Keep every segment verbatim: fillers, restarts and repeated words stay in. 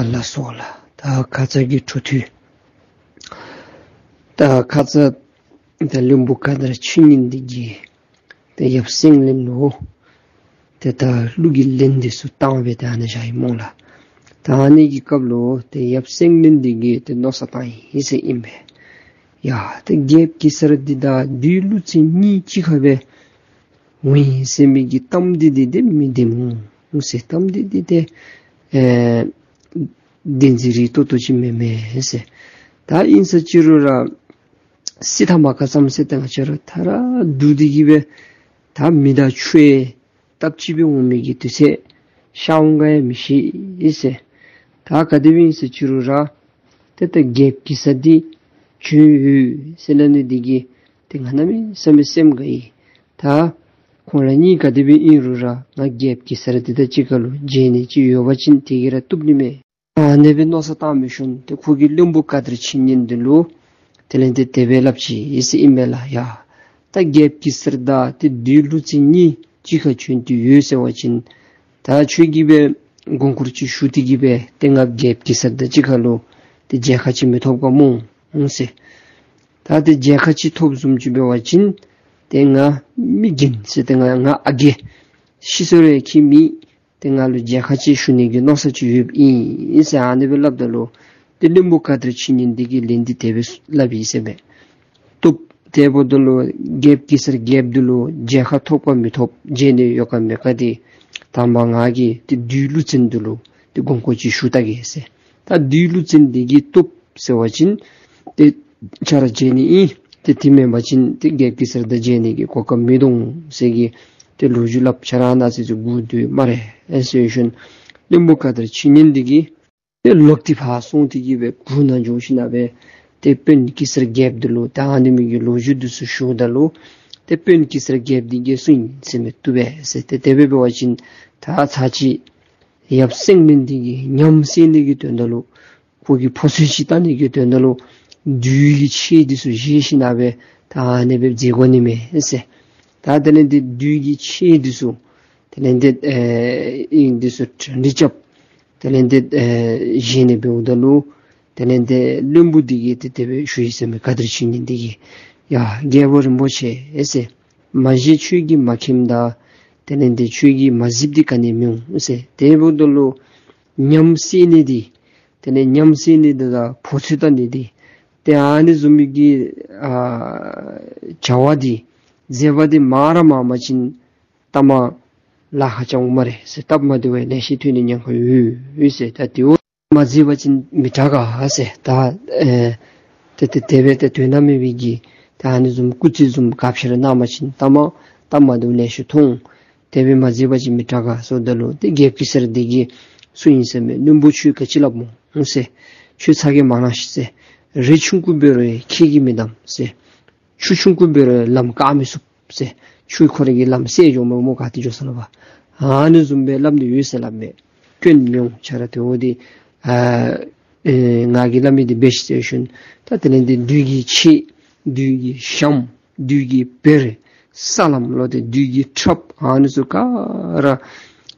ལགས་སོ་ལགས། ད་ཁ་ཙ་གི་འཕྲོ་མཐུད། ད་ཁ་ཙ་ད་བློན་པོ་ཀ་དར་ཆོས་ཉན་འདི་གིས་ཏེ་ཡབ་སེང་བློན་ལུ་ཏེ་ད་གླུ་གི་ལན་འདི་ཚུ་བཏང་སྦེ་ད་ཨ་ནི་བཞག་ཡི་སྨོ་ལགས། ད་ཨ་ནི་གི་སྐབས་ལུ་ཏེ་ཡབ་སེང་བློན་འདི་གིས་ཏེ་མནོ་བསམ་བཏང་ཡི་ཟེར་ཨིན་པས། ཡ་ཏེ་རྒྱལཔོ་གེ་སར་འདི་དང་བདུད་ཀླུ་བཙན་གཉིས་གཅིག་ཁར་སྦེ་འོང་ཡི་ཟེར་མི་གི་གཏམ་འདི་འདི་ཏེ་མི་བདེན་སྨོ་ཟེར། གཏམ་འདི་འདི་ཏེ་ཨེ་བདེན་འཛིན་རིགས་ཏོག་ཏོ་ཅིག་མེན་མས་ཟེར། ད་ཨིན་ས་ཅི་རུང་ར་སྲིད་མཐའ་མ་ག་ཙམ་ཟེར་ད་ང་བཅས་ར་མཐར་འདུག་སྟེ་གི་སྦེ་ད་མི་དང་ཆོས་སྟབས་གཅིག་སྦེ་འོང་མི་གི་དུས་ཚོད་ཤར་འོང་ག་ཡང་མི་ཤེས་ཟེར། ད་ག་དེ་སྦེ་ཨིན་ས་ཅི་རུང་ར་ཏེ་ད་རྒྱལཔོ་གེ་སར་འདི་བྱོན་ཡོད་ཟེར་སླབ་ནི་འདི་གིས་ཏེ་ང་གནམ་མེད་ས་མེད་སེམས་དགའ་ཡི། ད་ཁོང་ར་གཉིས་ག་དེ་སྦེ་ཨིན་རུང་ར་ང་རྒྱལཔོ་གེ་སར་འདི་དང་གཅིག་ཁར་ལུ་མཇལ་ནི་ཅིག་ཡོད་པ་ཅིན་དེ་གིས་ར་བཏུབ་ནི་མས། ཨ་ནི་སྦེ་མནོ་བསམ་བཏང་མི་ཤུལ་ཏེ་ཁོ་གིས་བློན་པོ་ཀ་དར་ཆོས་ཉན་འདི་ལུ་དེ་ལས་ཏེ་དེ་སྦེ་སླབ་ཅི་ཟེར་ཨིན་པས་ལགས། ཡ་ད་རྒྱལཔོ་གེ་སར་དང་ཏེ་བདུད་ཀླུ་བཙན་གཉིས་གཅིག་ཁར་བྱོན་ཏེ་ཡོད་ཟེར་བ་ཅིན་ད་ཁྱོད་ཀྱིས་སྦེ་མགོན་སྐོར་ཅིག་ཞུ་སྟེ་གི་སྦེ་ཏེ་ང་རྒྱལཔོ་གེ་སར་དང་གཅིག་ཁར་ལུ་ཏེ་མཇལ་ཁ་ཅིག་མི་ཐོབ་ག་སྨོ་ཟེར། ད་ཏེ་མཇལ་ཁ་ཅིག་ཐོབ་བཟུམ་ཅིག་འབད་བ་ཅིན་ཏེ་ང་མི་རྒན་ཟེར་ཏེ་ང་ང་ཨ་རྒས་ཤི་སོང་རུང་ཁྱད་མེད། ཏེ་ང་ལུ་མཇལ་ཁ་ཅིག་ཞུ་ནི་གི་མནོ་བསམ་ཅིག་ཡོདཔ་ཨིན་ཟེར་ཨ་ནི་སྦེ་སླབ་ད་ལུ་ཏེ་བློན་པོ་ཀ་དར་ཆོས་ཉན་འདི་གིས་ལན་འདི་དེ་སྦེ་སླབ་ཡི་ཟེར་མས། བཏུབ། དེ་འབདཝ་ད་ལུ་རྒྱལཔོ་གེ་སར་རྒྱལཔོ་འདི་ལུ་མཇལ་ཁ་ཐོབ་ག་མི་ཐོབ་མཇལ་ནི་ཡོད་ག་མེད་ག་འདི་དང་པ་ང་གིས་ཏེ་བདུད་ཀླུ་བཙན་འདི་ལུ་ཏེ་མགོན་སྐོར་ཅིག་ཞུ་ལྟ་གེ་ཟེར། ད་བདུད་ཀླུ་བཙན་འདི་གིས་བཏུབ་ཟེར་བ་ཅིན་ཏེ་ཁྱོད་ར་མཇལ་ནི་ཨིན། ཏེ་དེ་མེན་པ་ཅིན་ཏེ་རྒྱལཔོ་གེ་སར་དང་མཇལ་ནི་གི་གོ་སྐབས་མེད་འོང་ཟེར་གི་ཏེ་ལོ་རྒྱུས་སླབ། ཁྱོད་ར་ནཱ་ཚུན་ཚོད་སྒུག་སྡོད་སྨ་རེ་ཨེ་ཟེར་ཞིནམ་བློན་པོ་ཀ་དར་ཆོས་ཉན་འདི་གིས་ཏེ་ལོག་སྟེ་ཕར་སོང་སྟེ་གི་སྦེ་གུར་ནང་འགྱོ་ཞིནམ་སྦེ་ཏེ་དཔོན་གེ་སར་རྒྱལཔོ་འདི་ལུ་ད་ཨ་ནི་མི་གི་ལོ་རྒྱུས་འདི་ཚུ་ཞུཝ་ད་ལུ་ཏེ་དཔོན་གེ་སར་རྒྱལཔོ་འདི་གིས་གསུངས་ཡི་ཟེར་མས། བཏུབ་པས་ཟེར། ཏེ་དེ་སྦེ་འབད་བ་ཅིན་ད་ཚར་གཅིག་ཡབ་སེང་བློན་འདི་གི་ཉམས་སད་ནི་གི་དོན་དག་ལུ་ཁོ་གི་ཕོ་ཚོད་ཅིག་བལྟ་ནི་གི་དོན་དག་ལུ་བདུད་ཀྱི་ཆས་འདི་ཚུ་བཞེས་ཞིནམ་སྦེ་ད་ཨ་ནི་སྦེ་མཛད་དགོ་ནི་མས་ཟེར། ད་དེ་ལས་ཏེ་བདུད་ཀྱི་ཆས་འདི་ཚུ་དེ་ལས་ཏེ་ཨེ་ཨིན་འདི་ཚུ་གྲ་སྒྲིག་རྐྱབ། དེ་ལས་ཏེ་ཨེ་བཞེས་ནི་འབདཝ་ད་ལུ་དེ་ལས་ཏེ་བློན་པོ་འདི་གིས་ཏེ་དེ་སྦེ་ཞུ་ཡི་ཟེར་མས། ཀ་དར་ཆོས་ཉན་འདི་གིས་ཡ་རྒྱལ་པོ་རིན་པོ་ཆེ་ཨེ་ཟེར། མ་གཞི་ཁྱོད་ཀྱིས་མ་མཁྱེནམ་ད་དེ་ལས་ཏེ་ཁྱོད་ཀྱིས་མ་གཟིགསཔ་འདི་ག་ནི་མི་འོང་ཟེར། དེ་འབདཝ་ད་ལུ་ཉམས་སད་ནི་འདི་དེ་ལས་ཉམས་སད་ནི་འདི་དང་ཕོ་ཚོད་བལྟ་ནི་འདི་ཏེ་ཨ་ནི་བཟུམ་མའི་གི་ཨ་བྱ་བ་འདི་མཛད་པ་འདི་མང་ར་མང་པ་ཅིན་ལྟ་མ་ལཱ་ཁག་ཅིག་འོང་སྨ་རེ་ཟེར། སྟབས་མ་བདེཝ་ལེ་ཤ་ཐོན་ནི་ཉེན་ཁ་ཡོད་ཡོད་ཟེར། ད་དེ་བ་མ་མཛད་པ་ཅིན་མི་དྲག་ག་ཟེར། ད་ཨེ་ཏེ་ཏེ་དེ་སྦེ་ཏེ་དོན་དག་མེད་པའི་གི་ད་ཨ་ནི་བཟུམ་སྐུ་རྩིས་བཟུམ་ག་ཅི་ར་གནང་པ་ཅིན་ལྟ་མ་སྟབས་མ་བདེཝ་ལེ་ཤ་ཐོན། དེ་སྦེ་མ་མཛད་པ་ཅིན་མི་དྲག་ག་ཟེརཝ་ད་ལུ་ཏེ་རྒྱལཔོ་གེ་སར་འདི་གིས་གསུངས་ཡི་ཟེར་མས། བློན་པོ་ཁྱོད་ག་ཅི་སླབ་སྨོ་ཟེར། ཁྱོད་ཚ་གྱང་མ་ལང་ཤིག་ཟེར། རི་ཆུང་ཀུ་འབད་རུང་ཁྱེགས་ཀྱིས་མི་བསྡམ་ཟེར། ཆུ་ཆུང་ཀུ་འབད་རུང་ལམ་བཀག་མི་ཚུགས་ཟེར། ཆུ་ཁོ་རའི་གི་ལམ་སེལ་འགྱོཝ་མས་སྨོ་ག་ཏེ་འགྱོ་ས་ལུ་འབད། ཨ་ནི་བཟུམ་སྦེ་སླབ་ནི་ཡོད་ཟེར་སླབ་མས། སྐྱོན་མི་འོང་། ཁྱོད་ར་དེ་བ་འདི་ཨ་ཨེ་ང་གིས་སླབ་མི་འདི་འབད་ཤིག་ཟེར་ཞིནམ་ད་དེ་ལས་ཏེ་བདུད་ཀྱི་ཆས་བདུད་ཀྱི་ཞྭམོ་བདུད་ཀྱི་བེར་ས་ལམ་ལུ་ཏེ་བདུད་ཀྱི་ཁྲབ་ཨ་ནི་ཚུ་ག་ར་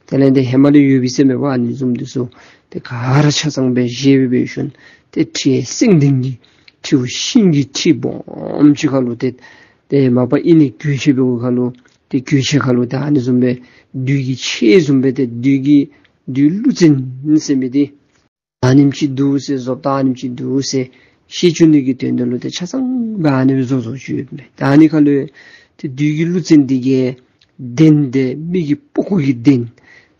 དེ་ལས་ཏེ་ཧེ་མ་ལས་ཡོད་པའི་ཟེར་མས་པ། ཨ་ནི་བཟུམ་འདི་ཚུ་ཏེ་ག་ར་ཆ་ཚང་སྦེ་བཞེས་སྦེ་འབད་ཞིནམ་ཏེ་ཁྲི་སེང་ལྡེང་གི་ཁྲིའུ་ཤིང་གི་ཁྲི་སྦོམ་ཅིག་ཁར་ལུ་ཏེ་ཏེ་མ་པ་ཨིན་ནི་གོས་ཆེན་འབད་བའི་ཁར་ལུ་ཏེ་གོས་ཆེན་ཁར་ལུ་ཏེ་ཨ་ནི་བཟུམ་སྦེ་བདུད་ཀྱི་ཆས་བཟུམ་སྦེ་ཏེ་བདུད་ཀྱི་བདུད་ཀླུ་བཙན་ཟེར་མི་འདི་ཨ་ནེམ་ཅིག་འདུག་ཟེར། བཟོ་ལྟ་ཨ་ནེམ་ཅིག་འདུག་ཟེར་ཤེས་བཅུག་ནི་གི་དོན་དག་ལུ་ཏེ་ཆ་ཚང་སྦེ་ཨ་ནི་སྦེ་བཟོ་བཟོཝ་ཅིག་ཡོདཔ་མས། ད་ཨ་ནི་ཁར་ལུ་ཏེ་བདུད་ཀྱི་ཀླུ་བཙན་འདི་གིས་གདན་འདི་མི་གི་པགས་ཀོ་གི་གདན་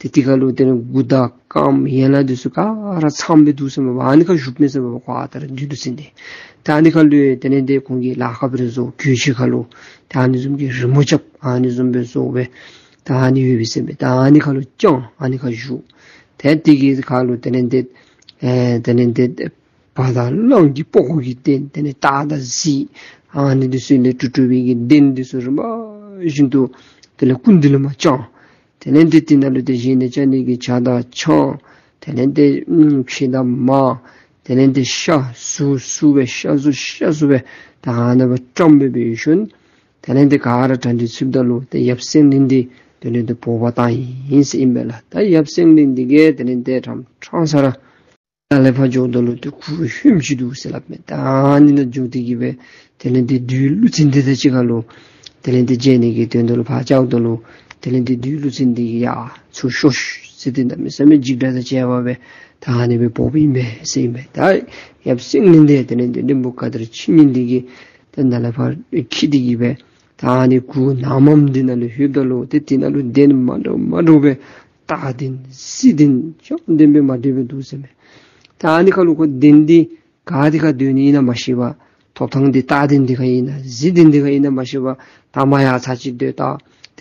ཏེ་དེ་ཁར་ལུ་དེ་ལས་མགུ་དང་རྐངམ་ཡན་ལག་འདི་ཚུ་ག་ར་ཚངམ་སྦེ་འདུག་ཟེར་མས་པ། ཨ་ནི་ཁར་བཞུགས་མས་ཟེར་མས་པ་ཁོ་ཨ་རྟག་ར་བདུད་ཀླུ་བཙན་འདི། ད་ཨ་ནི་ཁར་ལུ་དེ་ལས་ཏེ་ཁོང་གིས་ལག་ཁར་སྦེ་ར་བཟོ་གོས་ཆེན་ཁར་ལུ་ད་ཨ་ནི་བཟུམ་གྱི་རི་མོ་རྐྱབ་ཨ་ནི་བཟུམ་སྦེ་བཟོ་སྦེ་ད་ཨ་ནི་ཡོད་པས་ཟེར་མས། ད་ཨ་ནི་ཁར་ལུ་བཅང་ཨ་ནི་ཁར་བཞུགས། ཏེ་དེ་གི་ཁར་ལུ་དེ་ལས་ཏེ་ཨེ་དེ་ལས་ཏེ་བ་དང་གླང་གི་པགས་ཀོ་གི་གདན་དེ་ལས་སྟག་དང་གཟིག་ཨ་ནི་འདི་ཚུ་ལས་གྲུབ་གྲུབ་པའི་གི་གདན་འདི་ཚུ་རིམ་པ་བཞིན་དུ་དེ་ལས་སྐུ་མདུན་ལས་མར་བཅང་། དེ་ལས་ཏེ་དེ་ནང་ལུ་ཏེ་བཞེས་ནི་བཅའ་ནི་གི་ཇ་དང་ཆང་དེ་ལས་ཏེ་ཕྱེ་དང་མར་དེ་ལས་ཏེ་ཤ་ཟུར་ཟུར་སྦེ་ཤ་ཟུར་ཤ་ཟུར་སྦེ་ད་ཨ་ནི་སྦེ་བཀྲམ་སྦེ་འབད་ཞིནམ་དེ་ལས་ཏེ་ག་ར་གྲ་སྒྲིག་ཚུགསཔ་ད་ལུ་ཏེ་ཡབ་སེང་བློན་འདི་དེ་ལས་ཏེ་འབོ་བར་བཏང་ཡི་ཟེར་ཨིན་པས་ལགས། ད་ཡབ་སེང་བློན་འདི་གིས་དེ་ལས་ཏེ་ཁྲམ་ཁྲང་ས་ར་ ནཱ་ལས་ཕར་འགྱོཝ་ད་ལུ་ཏེ་ཁུ་ཧོནམ་ཅིག་འདུག་ཟེར་སླབ་མས། ད་ཨ་ནི་ནང་འགྱོ་སྟེ་གི་སྦེ་དེ་ལས་ཏེ་བདུད་ཀླུ་བཙན་འདི་དང་གཅིག་ཁར་ལུ་དེ་ལས་ཏེ་མཇལ་ནི་གི་དོན་དག་ལུ་ཕར་བཅརཝ་ད་ལུ་དེ་ལས་ཏེ་བདུད་ཀླུ་བཙན་འདི་གིས་ཡ་ཚུར་ཤོག་ཤིག་ཟེར་ཏེ་གནམ་མེད་ས་མེད་འཇིགས་སྐྲག་དང་བཅས་པ་སྦེ་ད་ཨ་ནི་སྦེ་འབོ་འབོཝ་ཨིན་པས་ཟེར་ཨིན་པས། ད་ཡབ་སེང་བློན་འདི་དེ་ལས་ཏེ་བློན་པོ་ག་དར་ཕྱི་ཉིན་འདི་གིས་ད་ནཱ་ལས་ཕར་འཁྱིད་དེ་གི་སྦེ་ད་ཨ་ནི་གུར་ནག་མམ་འདི་ནང་ལུ་ལྷོདཔ་ད་ལུ་ཏེ་དེ་ནང་ལུ་གདན་མ་འདྲཝ་མ་འདྲཝ་སྦེ་སྟག་གདན་གཟིག་གདན་ཅང་གདན་སྦེ་མ་འདྲཝ་སྦེ་འདུག་ཟེར་མས། ད་ཨ་ནི་ཁར་ལུ་ཁོ་གདན་འདི་ག་འདི་ཁར་སྡོད་ནི་ཨིན་ན་མ་ཤེས་པར་ཐོབ་ཐང་འདི་སྟག་གདན་འདི་ཁར་ཨིན་ན་གཟིག་གདན་འདི་ཁར་ཨིན་ན་མ་ཤེས་པར་ད་མར་ཡར་ཚར་གཅིག་སྡོད་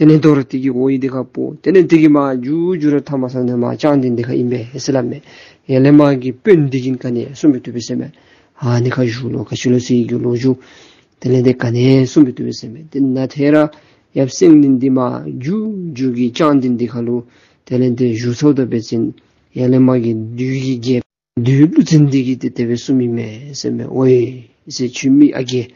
ད། དེ་ལས་དོ་རུང་དེ་གི་འོག་ཡུལ་འདི་ཁར་འབོ། དེ་ལས་དེ་གི་མར་མཇུག་མཇུག་ར་མཐའ་མ་ས་ནི་མར་ལྕང་གདན་འདི་ཁར་ཨིན་པས་ཟེར་སླབ་མས། ཡར་ལས་མར་གྱི་དཔོན་འདི་གིས་ག་ནི་གསུངས་པའི་དུས་སྦེ་ཟེར་མས། ཨ་ནི་ཁར་བཞུགས་ལོ་ག་ཅི་ལོ་ཟེར་གྱི་ལོ་རྒྱུས་དེ་ལས་ཏེ་ག་ནི་གསུངས་པའི་དུས་སྦེ་ཟེར་མས། དེ་ནང་ཐད་ར་ཡབ་སེང་བློན་འདི་མར་མཇུག་མཇུག་གི་ལྕང་གདན་འདི་ཁར་ལུ་དེ་ལས་ཏེ་བཞུགས་ཚརཝ་ད་འབད་བ་ཅིན་ཡར་ལས་མར་གྱི་བདུད་ཀྱི་རྒྱལཔོ་བདུད་ཀླུ་བཙན་འདི་གིས་ཏེ་དེ་སྦེ་གསུངམ་ཨིན་མས་ཟེར་མས། ཨོའི་ཟེར། ཁྱོད་མི་ཨ་རྒས་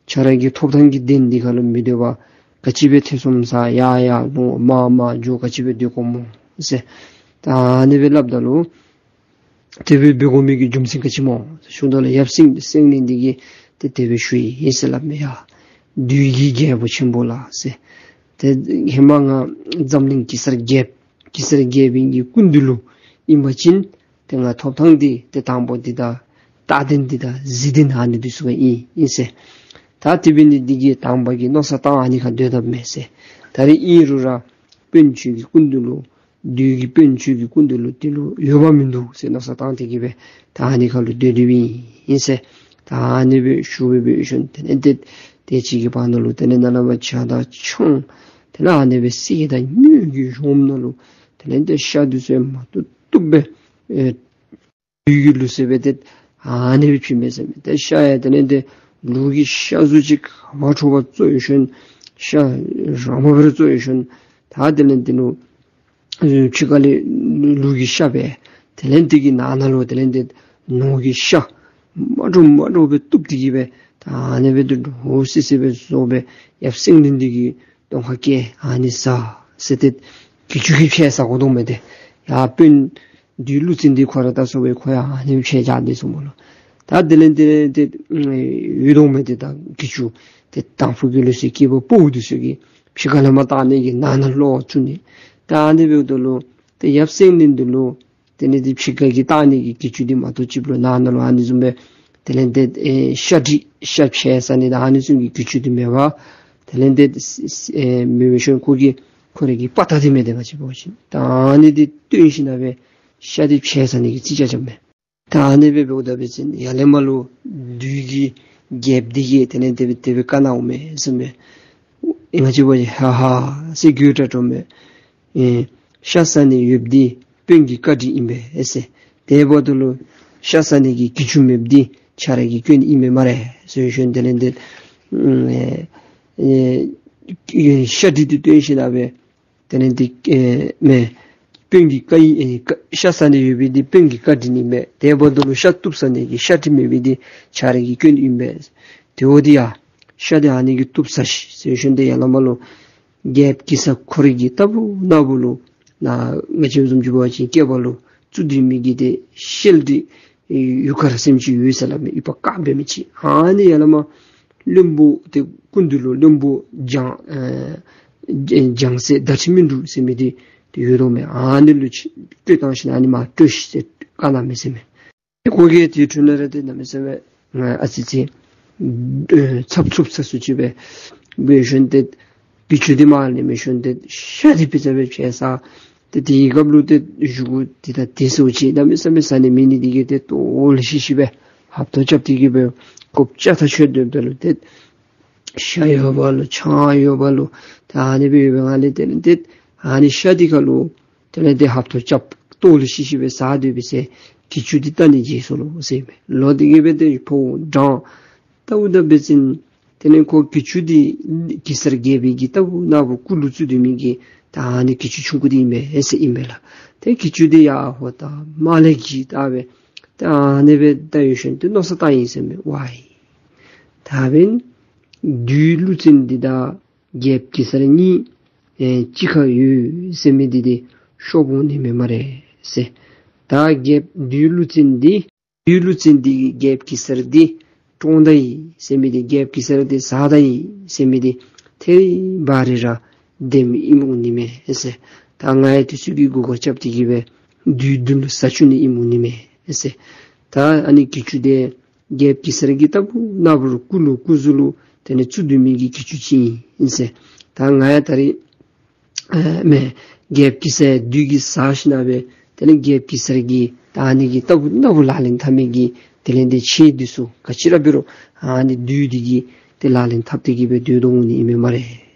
ཁྱོད་ར་གི་ཐོབ་ཐང་གི་གདན་འདི་ཁར་ལུ་མི་སྡོད་པར་ག་ཅི་སྦེ་ཐེ་ཚོམ་ཟ་ཡར་ཡར་ལོང་མར་མར་འགྱོ་ག་ཅི་སྦེ་སྡོད་དགོཔ་སྨོ་ཟེར། ད་ཨ་ནི་སྦེ་སླབ་ད་ལུ་དེ་སྦེ་འབད་དགོ་མི་གི་རྒྱུ་མཚན་ག་ཅི་སྨོ་ཞུཝ་ད་ལུ་ཡབ་སེང་སེང་བློན་འདི་གིས་ཏེ་དེ་སྦེ་ཞུ་ཡི་ཨིན་ཟེར་སླབ་མས། ཡ་བདུད་ཀྱི་རྒྱལ་པོ་ཆེན་པོ་ལགས་ཟེར། ཏེ་ཧེ་མ་ང་འཛམ་གླིང་གེ་སར་རྒྱལཔོ་གེ་སར་རྒྱལ་པོའི་གི་སྐུ་མདུན་ལུ་ཨིན་པ་ཅིན་ཏེ་ང་ཐོབ་ཐང་འདི་ཏེ་དང་པོ་འདི་དང་སྟག་གདན་འདི་དང་གཟིག་གདན་ཨ་ནི་འདི་ཚུ་ག་ཨིན་ཨིན་ཟེར། ད་དེ་འབད་ནི་འདི་གིས་དང་པ་གི་མནོ་བསམ་བཏང་ཨ་ནི་ཁར་སྡོད་དཔ་མས་ཟེར། ད་རེས་ཨིན་རུང་ར་དཔོན་ཁྱོད་ཀྱི་སྐུ་མདུན་ལུ་བདུད་ཀྱི་དཔོན་ཁྱོད་ཀྱི་སྐུ་མདུན་ལུ་དེ་ལུ་འོས་འབབ་མིན་འདུག་ཟེར་མནོ་བསམ་བཏང་སྟེ་གི་སྦེ་ད་ཨ་ནི་ཁར་ལུ་སྡོད་སྡོདཔ་ཨིན་ཟེར། ད་ཨ་ནི་སྦེ་ཞུ་སྦེ་འབད་ཞིནམ་དེ་ལས་ཏེ་དེ་ཅིག་གི་བར་ན་ལུ་དེ་ལས་ནཱ་ལས་མར་ཇ་དང་ཆང་དེ་ལས་ཨ་ནི་སྦེ་གསེར་དང་དངུལ་གྱི་གཞོངམ་ནང་ལུ་དེ་ལས་ཏེ་ཤ་འདི་ཚུ་མ་བཏུབ་བཏུབ་སྦེ་ཨེ་བདུད་ཀྱི་ལུགས་སྲོལ་སྦེ་ཏེ་ཨ་ནི་སྦེ་བྱིནམ་མས་ཟེར་མས། ཏེ་ཤ་ཡང་དེ་ལས་ཏེ་ལུག་གི་ཤ་གཟུགས་ཅིག་ཧ་མ་འཕྲོག་པར་བཙོ་ཡི་ཞིནམ་ཤ་རང་བབས་ར་བཙོ་ཡི་ཞིནམ་ད་དེ་ལས་ཏེ་ལུ་ཨེ་ཕྱི་ཁ་ལས་ལུག་གི་ཤ་སྦེ་དེ་ལས་དེ་གི་ནང་ན་ལུ་དེ་ལས་ཏེ་ནོར་གྱི་ཤ་མ་འདྲཝ་མ་འདྲཝ་སྦེ་བཏུབ་སྟེ་གི་སྦེ་ད་ཨ་ནི་སྦེ་ཏེ་འདྲོག་སི་སི་སྦེ་བཟོ་སྦེ་ཡབ་སེང་བློན་འདི་གི་གདོང་ཁར་བཀལ། ཨ་ནི་ཟ་ཟེར་ཏེ་གྱི་ཅུང་གིས་ཕྱེ་ཟ་དགོ་དོ་མས། ཏེ་ཡར་དཔོན་བདུད་ཀླུ་བཙན་འདི་ཁོ་ར་ད་སོ་སྦེ་ཁོ་ཡང་ཨ་ནི་ཕྱེ་བཞག་སྟེ་སོང་མས་ལོ། ད་དེ་ལས་དེ་ལས་ཏེ་ཡོད་དོ་མས། ཏེ་ད་གྱི་ཅུང་ཏེ་དང་ཕུ་གི་ལུགས་སྲོལ་སྐྱེས་པ་ཕོ་འདི་ཚུ་གིས་ཕྱི་ཁ་ལས་མར་བཏགས་ནི་གི་ནང་ན་ལོག་བཙུགས་ནི། ད་ཨ་ནི་འབདཝ་ད་ལུ་ཏེ་ཡབ་སེང་བློན་འདི་ལུ་དེ་ལས་ཏེ་ཕྱི་ཁ་གི་བཏགས་ནི་གི་གྱི་ཅུང་འདི་མ་གཏོགས་ཅིག་ལུ་ནང་ན་ལུ་ཨ་ནི་བཟུམ་སྦེ་དེ་ལས་ཏེ་ཨེ་ཤ་དྲི་ཤ་ཕྱེ་ཟ་ནི་དང་ཨ་ནི་བཟུམ་གྱི་གྱི་ཅུང་འདི་མེད་པར་དེ་ལས་ཏེ་ཨེ་མེད་པའི་ཤུལ་ཁོ་གི་ཁོ་རའི་གི་དཔའ་རྟགས་འདི་མས། ཏེ་ང་བཅས་འབད་བ་ཅིན་ད་ཨ་ནི་འདི་སྟོན་ཞིནམ་སྦེ་ཤ་འདི་ཕྱེ་ཟ་ནི་གི་རྩིས་རྐྱབ་རྐྱབ་མས། ད་ཨ་ནི་སྦེ་འབདཝ་ད་འབད་བ་ཅིན་ཡར་ལས་མར་ལུ་བདུད་ཀྱི་རྒྱལཔོ་འདི་གིས་དེ་ལས་དེ་སྦེ་དེ་སྦེ་བཀའ་གནང་འོང་མས་ཟེར་མས། ཨེ་ང་བཅས་འབད་བ་ཅིན་ཧ་ཧ་ཟེར་དགོད་བྲ་བྲ་མས། ཨེ་ཤ་ཟ་ནི་ཡོདཔ་འདི་དཔོན་གྱི་བཀའ་དྲིན་ཨིན་པས་ཟེར། དེ་འབདཝ་ད་ལུ་ཤ་ཟ་ནི་གི་གྱི་ཅུང་མེདཔ་འདི་ཁྱོད་ར་གི་སྐྱོན་ཨིན་མས་སྨ་རེ་ཟེར་ཞིནམ་དེ་ལས་ཏེ་ཨེ་ཨེ་ཤ་དྲི་འདི་སྟོན་ཞིནམ་སྦེ་དེ་ལས་ཏེ་ཨེ་མས། དཔོན་གྱི་བཀའ་ཨིན། ཨེ་བཀའ་ཤ་ཟ་ནི་ཡོདཔ་འདི་དཔོན་གྱི་བཀའ་དྲིན་ཨིན་པས། དེ་འབདཝ་ད་ལུ་ཤ་བཏུབ་ཟ་ནི་གི་ཤ་དྲི་མེདཔ་འདི་ཁྱོད་ར་གི་སྐྱོན་ཨིན་པས། དེ་འོ་འདི་ཡ་ཤ་འདི་ཨ་ནི་གིས་བཏུབ་ཟ་ཤིག་ཟེར་ཞིནམ་དེ་ཡར་ལས་མར་ལུ་རྒྱལཔོ་གེ་སར་ཁོ་རའི་གི་ལྟ་བུ་ན་བུ་ལུ་ནཱ་ང་བཅས་བཟུམ་ཅིག་འབད་བ་ཅིན་སྐེད་པ་ལུ་བཙུགས་སྡོད་མི་གི་ཏེ་ཤེལ་འདི་ཡུ་གུར་ཟེར་མི་ཅིག་ཡོད་ཟེར་སླབ་མས། ཡུ་བ་དཀརཔོ་འབད་མི་ཅིག། ཨ་ནི་ཡར་ལས་མར་བློན་པོ་ཏེ་སྐུ་མདུན་ལུ་བློན་པོ་ལྗང་ཨེ་ལྗང་སེར་ཟླ་ཁྲི་སྨིན་དྲུག་ཟེར་མི་འདི་ཏེ་ཡོད་དོ་མས། ཨ་ནི་ལུ་ཅིག་སྤྲོད་བཏང་ཞིནམ་ཨ་ནི་མར་སྤྲོད་ཤིག་ཟེར་བཀའ་གནང་མས་ཟེར་མས། ཁོ་གིས་དེ་འཕྲོ་ལས་ར་ཏེ་གནམ་མེད་ས་མེད་ཨ་ཙི་ཅིག་ཨེ་འཚབ་འཚུབ་ས་སུ་ཅིག་སྦེ་འབད་ཞིནམ་ཏེ་གྱི་ཅུང་འདི་མར་ལེན་མི་ཞིནམ་ཏེ་ཤ་འདི་ཕྱེ་ཟ་སྦེ་ཕྱེ་ཟ། ཏེ་དེའི་སྐབས་ལུ་ཏེ་བཞེས་སྒོ་འདི་དང་དེ་ཚུ་ཅིག་གནམ་མེད་ས་མེད་ཟ་ནི་མེད་ནི་འདི་གིས་ཏེ་ལྟོགས་ལི་ཤི་ཤི་སྦེ་ཧབ་ཐོབ་རྐྱབ་སྟེ་གི་སྦེ་ཁོ་ཅ་ཐག་ཆོད་སྡོདཔ་ད་ལུ་ཏེ་ཤ་ཡོདཔ་ལོ་ཆང་ཡོདཔ་ལོ་ད་ཨ་ནི་སྦེ་ཡོད་པའི་ངང་ལས་དེ་ལས་ཏེ་ཨ་ནི་ཤ་འདི་ཁར་ལུ་དེ་ལས་ཏེ་ཧབ་ཐོབ་རྐྱབ་ལྟོགས་ལི་ཤི་ཤི་སྦེ་ཟ་སྡོད་པའི་ཚེ་གྱི་ཅུང་འདི་བལྟ་ནི་བརྗེད་སོ་ལོ་ཟེར་མས། ལོག་སྟེ་གི་སྦེ་ཏེ་ཕོཝ་འགྲངས། ལྟཝ་ད་འབད་བ་ཅིན་དེ་ལས་ཁོ་གྱི་ཅུང་འདི་གེ་སར་རྒྱལ་པོའི་གི་ལྟ་བུ་ན་བུ་སྐུ་ལུ་བཙུགས་སྡོད་མི་གི་ད་ཨ་ནི་གྱི་ཅུང་ཆུང་ཀུ་འདི་ཨིན་པས་ཟེར་ཨིན་པས་ལགས། ཏེ་གྱི་ཅུང་འདི་ཡར་ཧོ་ད་མར་ལས་འགྱེལ་ད་སྦེ་ད་ཨ་ནི་སྦེ་ད་ཡོད་ཞིནམ་ཏེ་མནོ་བསམ་བཏང་ཡི་ཟེར་མས། ཝའི་ད་འབདན་བདུད་ཀླུ་བཙན་འདི་དང་རྒྱལཔོ་གེ་སར་གཉིས་ཨེ་གཅིག་ཁར་ཡོད་ཟེར་མི་འདི་ཏེ་ཤོར་འོང་ནི་མས་སྨ་རེ་ཟེར། ད་རྒྱལཔོ་བདུད་ཀླུ་བཙན་འདི་བདུད་ཀླུ་བཙན་འདི་རྒྱལཔོ་གེ་སར་འདི་བཀྲོངས་ད་ཡི་ཟེར་མི་འདི་རྒྱལཔོ་གེ་སར་འདི་བསད་ད་ཡི་ཟེར་མི་འདི་ཐད་རི་བ་རི་ར་བདེནམ་ཨིནམ་འོང་ནི་མས་ཟེར། ད་ང་ཡང་དེ་ཚུ་གི་མགུ་སྐོར་རྐྱབ་སྟེ་གི་སྦེ་བདུད་འདི་ལུ་ཟ་བཅུག་ནི་ཨིནམ་འོང་ནི་མས་ཟེར། ད་ཨ་ནི་གི་ཅུང་འདི་རྒྱལཔོ་གེ་སར་གྱིས་ལྟ་བུ་ན་བུ་རུ་སྐུ་ལུ་སྐུ་གཟུགས་ལུ་དེ་ནི་བཙུགས་སྡོད་མི་གི་གི་ཅུང་ཅིག་ཨིན་ཟེར། ད་ང་ཡང་ད་རིས་ཨེ་མེན་རྒྱལཔོ་གེ་སར་བདུད་ཀྱིས་ཟ་ཞིནམ་ལས་དེ་ལས་རྒྱལཔོ་གེ་སར་གྱིས་ད་ཨ་ནི་གི་ལྟ་བུ་ལྟ་བུ་ལག་ལེན་འཐབ་མི་གི་དེ་ལས་དེ་ཆེ་འདི་ཚུ་ག་ཅི་ར་འབད་རུང་ཨ་ནི་བདུད་འདི་གིས་དེ་ལག་ལེན་འཐབ་སྟེ་གི་སྦེ་སྡོད་དོ་འོང་ནི་ཨིན་མས་སྨ་རེ་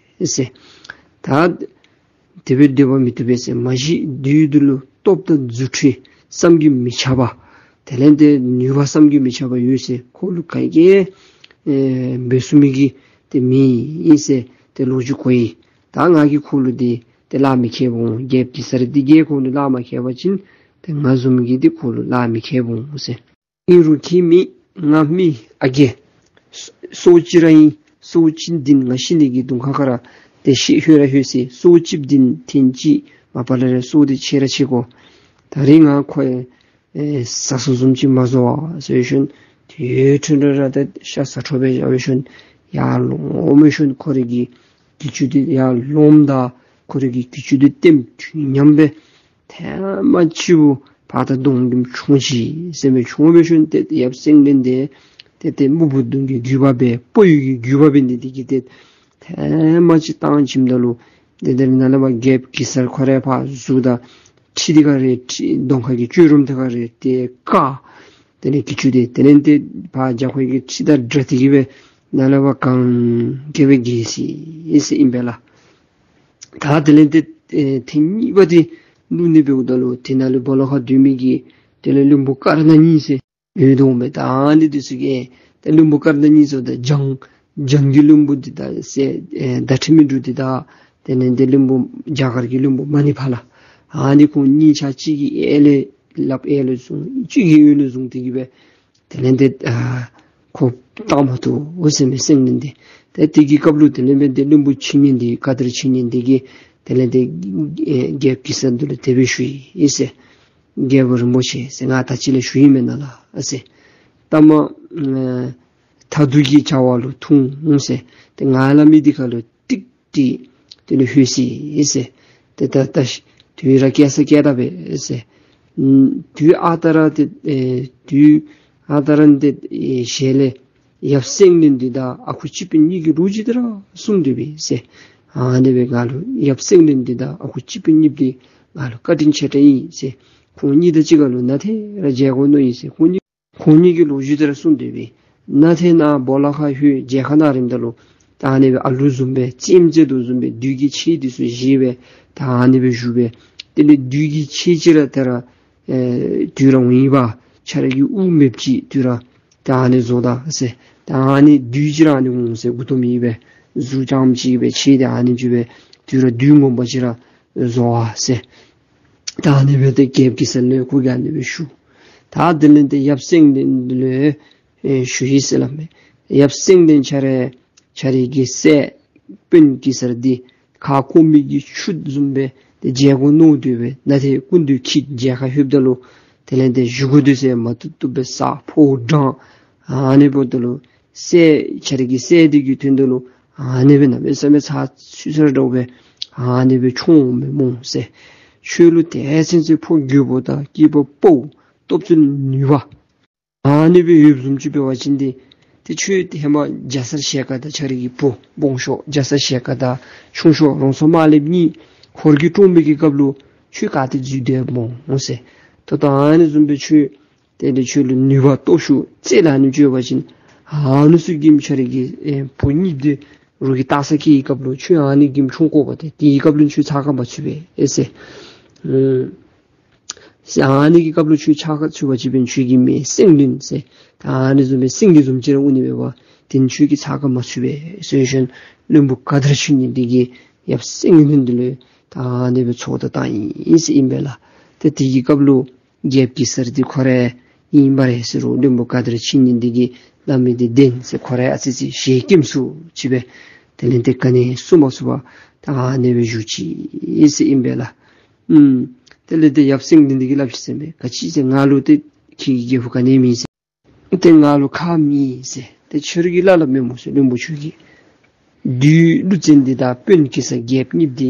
ཟེར། ད་དེ་སྦེ་སྡོད་པ་མི་བཏུབ་པས་ཟེར། མ་གཞི་བདུད་འདི་ལུ་སྟོབས་དང་རྫུ་འཕྲུལ་བསམ་གྱིས་མི་ཁྱབ་པ་དེ་ལས་དེ་ནུས་པ་བསམ་གྱིས་མི་ཁྱབ་པ་ཡོད་ཟེར། ཁོ་ལུ་ག་གིས་ཨེ་འབད་ཚུགས་མི་གི་དེ་མི་ཨིན་ཟེར་དེ་ལོ་རྒྱུས་གོ་ཡི། ད་ང་གིས་ཁོ་ལུ་དེ་དེ་ལག་མི་ཁེལ་འོང་། རྒྱལཔོ་གེ་སར་འདི་གིས་ཁོ་ལུ་ལག་མ་ཁེལ་བ་ཅིན་དེ་ང་བཟུམ་གྱིས་དེ་ཁོ་ལུ་ལག་མི་ཁེལ་འོང་ཟེར། ཨིན་རུང་ཁྱེད་མི་ང་མི་ཨ་རྒས་སྲོག་གཅིག་ར་ཨིན། སྲོག་གཅིག་འདི་ང་ཤི་ནི་གི་གདོང་ཁ་ཁ་ར་དེ་ཤི་ལྷོད་ར་ལྷོད་ཟེར། སྲོག་གཅིག་འདི་ཐེངས་གཅིག་མ་པ་ལས་ར་སྲོག་དེ་ཆད་ར་ཆད་དགོ། ད་རིས་ང་ཁོ་ཨེ་ཟ་སོ་བཟུམ་ཅིག་མ་བཟོ་བར་ཟེར་ཞིནམ་དེ་ཐོན་ར་ར་ད་ཤ་ཟ་འཕྲོ་སྦེ་བཞག་ཞིནམ་ཡར་ལོང་མི་ཞིནམ་ཁོ་རའི་གི་གི་ཅུང་འདི་ཡར་ལོངམ་ད་ཁོ་རའི་གི་གི་ཅུང་འདི་ལྟེམ་ཐུང་ཉམས་སྦེ་ཐེངས་མ་གཅིག་པོ་ཕར་ད་གདོང་གི་མཆོང་ཅི་ཟེར་མི་མཆོང་སྦེ་ཞིནམ་དེ་ཡབ་སེང་བློན་འདི་དེ་དེ་སྨུག་པོ་གདོང་གི་རྒྱུད་པ་སྦེ་སྤོ་ཡུལ་གྱི་རྒྱུད་པ་སྦེ་འདི་དེ་གིས་དེ་ཐེངས་མ་གཅིག་བཏང་བྱིནམ་ད་ལུ་དེ་དེ་ནང་ལས་མར་རྒྱལཔོ་གེ་སར་ཁོ་རའི་ཕར་གཟུགས་དང་ཁྲི་དེ་ཁར་རེ་ཁྲི་གདོང་ཁ་གི་ལྕོག་རུམ་དེ་ཁར་རེ་དེ་བཀག། དེ་ལས་གི་ཅུང་དེ་དེ་ལས་དེ་ཕར་རྒྱབ་ཁ་གི་ཁྲི་དང་སྦྲགས་ཏེ་གི་སྦེ་ནང་ལས་ཕར་གན་རྐྱབ་སྦེ་འགྱེལ་སོ་ཡི་ཟེར་ཨིན་པས་ལགས། ད་དེ་ལས་དེ་ཨེ་ཐེངས་གཉིས་པ་དེ་བླུག་ནི་འབདཝ་ད་ལུ་དེ་ནང་ལུ་སྦོ་ལོགས་ཁར་སྡོད་མི་གི་དེ་ལས་བློན་པོ་སྐར་མ་གཉིས་ཟེར་ཡོད་དོ་མས། ད་ཨ་ནི་དེ་ཚུ་གིས་ད་བློན་པོ་སྐར་མ་གཉིས་ཚུ་ད་འཇང་འཇང་གི་བློན་པོ་འདི་ད་ཟེར་ཨེ་ད་ཁྲི་མི་འདྲུག་འདི་ད་དེ་ལས་དེ་བློན་པོ་རྒྱ་གར་གྱི་བློན་པོ་མ་ཎི་ཕ་ལ། ཨ་ནི་ཁོང་གཉིས་ཆ་གཅིག་གིས་ཨེ་ལས་སླབ་ཨེ་ལས་བཟུང་གཅིག་གིས་ཨེ་ལས་བཟུང་སྟེ་གི་སྦེ་དེ་ལས་དེ་ཨ་ཁོ་བཏང་མ་བཏུབ་འོ་ཟེར་མས་སེང་བློན་འདི། ཏེ་དེ་གི་སྐབས་ལུ་དེ་ལས་སྦེ་དེ་བློན་པོ་ཆིངས་ཡིག་འདི་ག་དར་ཆིངས་ཡིག་འདི་གིས་དེ་ལས་དེ་ཨེ་རྒྱལཔོ་གེ་སར་འདི་ལུ་དེ་སྦེ་ཞུ་ཡི་ཟེར། རྒྱལཔོ་རིན་པོ་ཆེ་ཟེར་ང་ད་ཅི་ལས་ཞུ་ཡི་མེན་ན་ལགས་ཟེར། ད་མ་ཨེ་མཐའ་ཐུག་གི་བྱ་བ་ལུ་ཐུག་འོང་ཟེར། ཏེ་ང་སླབ་མི་འདི་ཁ་ལུ་ཏིག་ཏི་དེ་ལུ་ལྷོད་སོ་ཡི་ཟེར། ཏེ་ད་ད་ཤི་དུས་ར་བསྐྱལ་ས་བསྐྱལ་ད་པས་ཟེར། ཨུམ་དུས་ཨ་རྟག་ར་དེ་ཨེ་དུས་ཨ་རྟག་ར་དེ་ཨེ་ཞལ་ལས་ཡབ་སེང་བློན་འདི་དང་ཨ་ཁུ་སྤྱི་དཔོན་གཉིས་ཀྱི་ལོ་རྒྱུས་དེ་ར་གསུངས་དོ་པས་ཟེར། ཨ་ནི་སྦེ་ང་ལུ་ཡབ་སེང་བློན་འདི་དང་ཨ་ཁུ་སྤྱི་དཔོན་གཉིས་འདི་ང་ལུ་བཀའ་དྲིན་ཆེ་དྲགས་ཨིན་ཟེར། ཁོང་གཉིས་དང་གཅིག་ཁར་ལུ་ནཱ་ཏེ་ར་མཇལ་དགོ་མནོ་ཡི་ཟེར། ཁོང་གཉིས་ཁོང་གཉིས་ཀྱི་ལོ་རྒྱུས་དེ་ར་གསུངས་དོ་པས། ནཱ་ཏེ་ནཱ་སྦོ་ལོགས་ཁར་ལྷོད་མཇལ་ཁ་གནང་རནམ་ད་ལུ་ད་ཨ་ནི་སྦེ་ཨ་ལུ་བཟུམ་སྦེ་རྩེདམོ་རྩེ་དོ་བཟུམ་སྦེ་བདུད་ཀྱི་ཆས་འདི་ཚུ་བཞེས་སྦེ་ད་ཨ་ནི་སྦེ་བཞུགས་སྦེ་དེ་ལས་བདུད་ཀྱི་ཆས་ཅིག་ར་ད་ར་ཨེ་དུས་ར་འོང་ཡི་པ་ཁྱོད་ར་གི་དབུགས་མེདཔ་ཅིག་དུས་ར་ད་ཨ་ནི་བཟོ་ད་ཟེར། ད་ཨ་ནི་བདུད་ཅིག་ར་ཨ་ནི་འོང་ཟེར་མགུ་ཏོ་མེད་པའི་གཟུགས་རྐྱངམ་ཅིག་སྦེ་ཆས་དེ་ཨ་ནི་ཅིག་སྦེ་དུས་ར་བདུད་ངོ་མ་ཅིག་ར་བཟོ་བ་ཟེར། ད་ཨ་ནི་སྦེ་ཏེ་རྒྱལཔོ་གེ་སར་ལུ་ཁོ་གིས་ཨ་ནི་སྦེ་ཞུ། ད་དེ་ལས་ཏེ་ཡབ་སེང་བློན་ལུ་ཨེ་ཞུ་ཡི་ཟེར་སླབ་མས། ཡབ་སེང་བློན་ཁྱོད་ར་ཁྱོད་རའི་གི་སྲས་དཔོན་གེ་སར་འདི་ཁ་སྐོམ་མི་གི་ཆུ་བཟུམ་སྦེ་ཏེ་མཇལ་དགོ་མནོ་དོ་སྦེ་ནཱ་ཏེ་སྐུ་མདུན་ཁྱིད་མཇལ་ཁ་ལྷོདཔ་ད་ལུ་དེ་ལས་ཏེ་བཞུགས་དགོ་དོ་ཟེར་མ་བཏུབ་བཏུབ་སྦེ་ས་ཕོཝ་འགྲངས། ཨ་ནི་འབདཝ་ད་ལུ་སྲས་ཁྱོད་རའི་གི་སྲས་འདི་གི་དོན་དག་ལུ་ཨ་ནི་སྦེ་གནམ་མེད་ས་མེད་ཚ་ཚུད་ས་ར་འདྲཝ་སྦེ་ཨ་ནི་སྦེ་མཆོང་འོང་མས་སྨོ་ཟེར། ཁྱོད་ལུ་དེ་ཚུན་ཚོད་ཕོ་རྒོད་པོ་དང་སྐྱེས་པ་ཕོ་སྟོབས་ཚུལ་ནུས་པ་ཨ་ནི་སྦེ་ཡོདཔ་བཟུམ་ཅིག་འབད་བ་ཅིན་ཏེ་ཏེ་ཁྱོད་ཧེ་མ་རྒྱ་ཚ་ཞལ་དཀར་དང་ཁྱོད་རའི་གི་བུ་སྦོམ་ཤོས་རྒྱ་ཚ་ཞལ་དཀར་དང་ཆུང་ཤོས་རོང་ཚ་དམར་ལེབ་གཉིས་ཧོར་གྱིས་བཀྲོངས་པའི་གི་སྐབས་ལུ་ཁྱོད་ག་ཏེ་འཛུལ་སྡོདཔ་སྨོ་ཟེར། ད་ལྟོ་ཨ་ནི་བཟུམ་སྦེ་ཁྱོད་དེ་ལས་ཁྱོད་ལུ་ནུས་པ་སྟོབས་ཤུགས་རྩལ་ཨ་ནི་ཅིག་ཡོད་པ་ཅིན་ཨ་ནི་ཚུ་གིས་ཁྱོད་རའི་གི་ཨེ་བུ་གཉིས་འདི་རོགས་ཀྱིས་ལྟ་ས་བཀལ་བའི་སྐབས་ལུ་ཁྱོད་ཨ་ནི་གིས་མཆོང་དགོ་པ་ཏེ་དེའི་སྐབས་ལུ་ཁྱོད་ཚ་ཁ་མ་ཚུད་པས་ཨེ་ཟེར། ཨུམ་ཟེར་ཨ་ནི་གི་སྐབས་ལུ་ཁྱོད་ཚ་ཁ་ཚུད་པ་ཅིན་འབདན་ཁྱོད་ཀྱི་མི་སེང་བློན་ཟེར་ད་ཨ་ནི་བཟུམ་སྦེ་སེང་གེ་བཟུམ་ཅིག་ར་འོང་ནི་མས་པ། དེ་ཁྱོད་ཀྱིས་ཚ་ཁ་མ་ཚུད་པས་ཟེར་ཞིནམ་བློན་པོ་ག་དར་ཆིངས་ཡིག་འདི་གིས་ཡབ་སེང་བློན་འདི་ལུ་ད་ཨ་ནི་སྦེ་ཚོགས་བརྡ་བཏང་ཡི་ཟེར་ཨིན་པས་ལགས། ཏེ་དེ་གི་སྐབས་ལུ་རྒྱལཔོ་གེ་སར་འདི་ཁོ་ར་ཨིན་པ་རེ་ཟེར་རུང་བློན་པོ་ག་དར་ཆིངས་ཡིག་འདི་གིས་སླབ་མི་འདི་བདེན་ཟེར་ཁོ་ར་ཨ་ཙི་ཅིག་ཞལ་སྐྱེམས་སུ་ཅིག་སྦེ་དེ་ལས་ཏེ་ག་ནི་གསུང་མ་ཚུགས་པར་ད་ཨ་ནི་སྦེ་བཞུགས་ཅི་ཟེར་ཨིན་པས་ལགས། ཨུམ། དེ་ལས་ཏེ་ཡབ་སེང་བློན་འདི་གིས་སླབ་ཅི་ཟེར་མས། ག་ཅི་ཟེར། ང་ལུ་ཏེ་ཁྱོད་ཀྱི་རྒྱལ་པོ་ག་ནི་མེད་ཟེར། ཏེ་ང་ལུ་ཁག་མེད་ཟེར། ཏེ་ཁྱོད་ར་གིས་སླབ་སླབ་མས་སྨོ་ཟེར། བློན་པོ་ཁྱོད་ཀྱིས་བདུད་ཀླུ་བཙན་འདི་དང་དཔོན་གེ་སར་རྒྱལཔོ་གཉིས་འདི་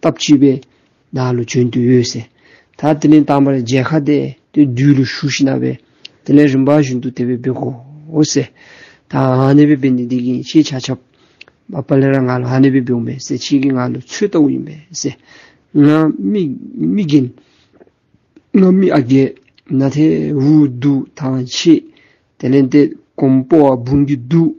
སྟབས་གཅིག་སྦེ་ནཱ་ལུ་བྱོན་དོ་ཡོད་ཟེར། ད་དེ་ལས་དང་པ་ར་མཇལ་ཁ་འདི་ཏེ་བདུད་ལུ་ཞུ་ཞིནམ་ལས་དེ་ལས་རིམ་པ་བཞིན་དུ་དེ་སྦེ་འབད་དགོ་ཟེར། ད་ཨ་ནི་སྦེ་འབད་ནི་འདི་གིས་ཁྱེད་ཆ་ཁྱབ་མ་པ་ལས་ར་ང་ལུ་ཨ་ནི་སྦེ་འབདཝ་མས་ཟེར། ཁྱེད་ཀྱིས་ང་ལུ་ཚོད་ལྟཝ་ཨིན་པས་ཟེར། ང་མི་མི་རྒན་ང་མི་ཨ་རྒས་ན་ཏེ་འུ་སྡུག་ཐང་ཆད། དེ་ལས་ཏེ་གོམ་པ་བ་འབུང་གི་སྡུག།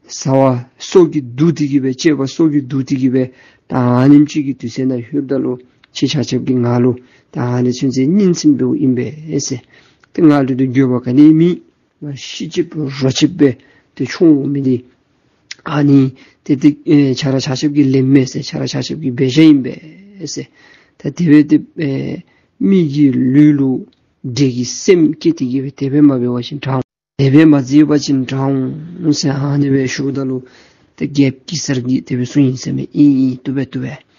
ཟ་བ་སྲོག་གི་སྡུག་སྟེ་གི་སྦེ་སྤྱོད་པ་སྲོག་གི་སྡུག་སྟེ་གི་སྦེ་ད་ཨ་ནེམ་ཅིག་གི་དུས་ཚོད་ནང་ལྷོདཔ་ད་ལུ་ཁྱེད་ཆ་ཁྱབ་ཀྱིས་ང་ལུ་ད་ཨ་ནི་ཚུན་ཚོད་སྙན་སེང་འབདཝ་ཨིན་པས་ཟེར། ཏེ་ང་ལུ་ཏེ་འགྱོད་པ་ག་ནི་མེད། ང་ཤི་ཆད་རོ་ཆད་སྦེ་ཏེ་མཆོང་མི་འདི་ཨ་ནི་ཏེ་ཏེ་ཨེ་ཁྱེད་ར་ཆ་ཁྱབ་ཀྱི་ལེགས་སྨོན་ཟེར། ཁྱེད་ར་ཆ་ཁྱབ་ཀྱི་འབད་བཞག་ཨིན་པས་ཟེར། ད་དེ་སྦེ་ཏེ་ཨེ་མི་གི་ལུས་ལུ་འདྲེ་གི་སེམས་སྐྱེས་ཏེ་གི་སྦེ་དེ་སྦེ་མ་འབད་བ་ཅིན་དྲག་འོང་། དེ་སྦེ་མ་མཛད་པ་ཅིན་དྲག་འོང་ཟེར་ཨ་ནི་སྦེ་ཞུཝ་ད་ལུ་ཏེ་རྒྱལཔོ་གེ་སར་གྱིས་དེ་སྦེ་གསུངས་ཡི་ཟེར་མས། ཨིན་ཨིན། བཏུབ་པས་བཏུབ་པས།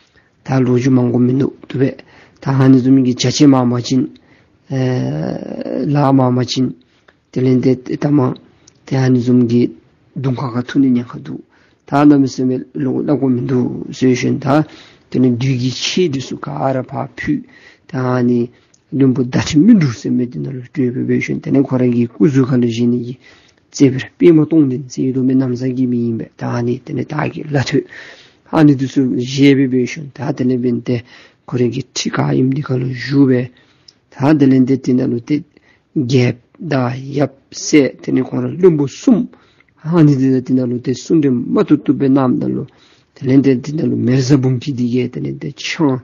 ད་ལོ་རྒྱུས་མང་དགོཔ་མིན་འདུག། བཏུབ་པས། ད་ཨ་ནི་བཟུམ་གྱི་བྱ་བྱེད་མང་པ་ཅིན་ཨེ་ལཱ་མང་པ་ཅིན་དེ་ལས་ཏེ་ཏེ་ད་མ་ཏེ་ཨ་ནི་བཟུམ་གྱི་གདོང་ཁ་ཁར་ཐུག་ནི་ཉེན་ཁ་འདུག། ད་གནམ་མེད་ས་མེད་ལོག་སླབ་དགོཔ་མིན་འདུག་ཟེར་ཞིནམ་ད་དེ་ལས་བདུད་ཀྱི་ཆས་འདི་ཚུ་ག་ར་ཕར་ཕུད། ད་ཨ་ནི་བློན་པོ་ཟླ་ཁྲི་མི་འགྱུར་ཟེར་མི་འདི་ནང་ལུ་སྤྲོད་སྦེ་འབད་ཞིནམ་དེ་ལས་ཁོ་ར་གི་སྐུ་གཟུགས་ཁ་ལུ་བཞེས་ནི་གི་རྩེ་བར་པདྨ་སྟོང་ལྡན་ཟེར་ཡོད་དོ་མེན་ན། ན་བཟའ་གི་མི་ཨིན་པས། ད་ཨ་ནི་དེ་ལས་དར་གྱི་ལ་ཐོད་ཨ་ནི་འདི་ཚུ་བཞེས་སྦེ་འབད་ཞིནམ་ད་དེ་ལས་འབདན་ཏེ་ཁོ་ར་གི་ཁྲི་ག་ཨིནམ་འདི་ཁ་ལུ་བཞུགས་སྦེ་ད་དེ་ལས་ཏེ་དེ་ནང་ལུ་ཏེ་རྒྱལཔོ་དང་ཡབ་སྲས་དེ་ལས་ཁོང་ར་བློན་པོ་གསུམ་ཨ་ནི་འདི་དང་དེ་ནང་ལུ་ཏེ་གསུང་གྲོས་མ་བཏུབ་བཏུབ་སྦེ་གནངམ་ད་ལུ་དེ་ལས་ཏེ་དེ་ནང་ལུ་མེ་བཟའ་འབུམ་སྐྱིད་འདི་གིས་དེ་ལས་ཏེ་ཆང་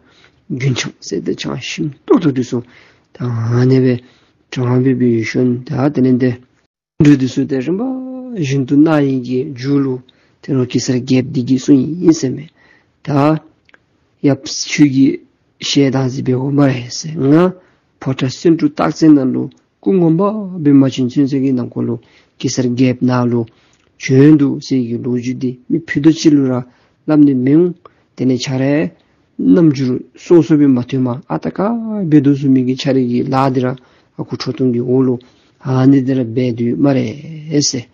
རྒྱུན་ཆང་ཟེར་ཏེ་ཆང་ཞིམ་ཏོག་ཏོ་འདི་ཚུ་ད་ཨ་ནི་སྦེ་དྲངས་སྦེ་འབད་ཞིནམ་ད་དེ་ལས་ཏེ་གསུང་གྲོས་འདི་ཚུ་ཏེ་རིམ་པ་བཞིན་དུ་གནང་ཡི་གི་མཇུག་ལུ་ཏེ་རོགས་གེ་སར་རྒྱལཔོ་འདི་གིས་གསུངས་ཡི་ཟེར་མས། ད་ཡབ་ཁྱོད་ཀྱིས་ཞལ་དག་ཅིག་འབད་དགོ་སྨ་རེ་ཟེར། ང་ཕོ་བྲང་སེང་འབྲུག་སྟག་རྩེ་ནང་ལུ་སྐུ་ངོ་མ་འབད་བ་ཅིན་ཚུན་ཚོད་ཀྱི་ནང་འཁོད་ལུ་གེ་སར་རྒྱལཔོ་ནཱ་ལུ་བྱོན་འདུག་ཟེར་གྱི་ལོ་རྒྱུས་འདི་མི་ཕུད་རྡོག་གཅིག་ལུ་ར་སླབ་ནི་མི་འོང་། དེ་ལས་ཁྱོད་ར་རྣམ་འགྱུར་སོ་སོ་སྦེ་མ་སྟོནམ་ཨ་རྟག་ག་འབད་དོ་བཟུམ་མའི་གི་ཁྱོད་ར་གི་ལཱ་འདི་ར་ཨ་ཁུ་ཁྲོ་ཐུང་གི་འོག་ལུ་ཨ་ནི་འདི་ར་འབད་དོ་ཡོད་སྨ་རེ་ཟེར།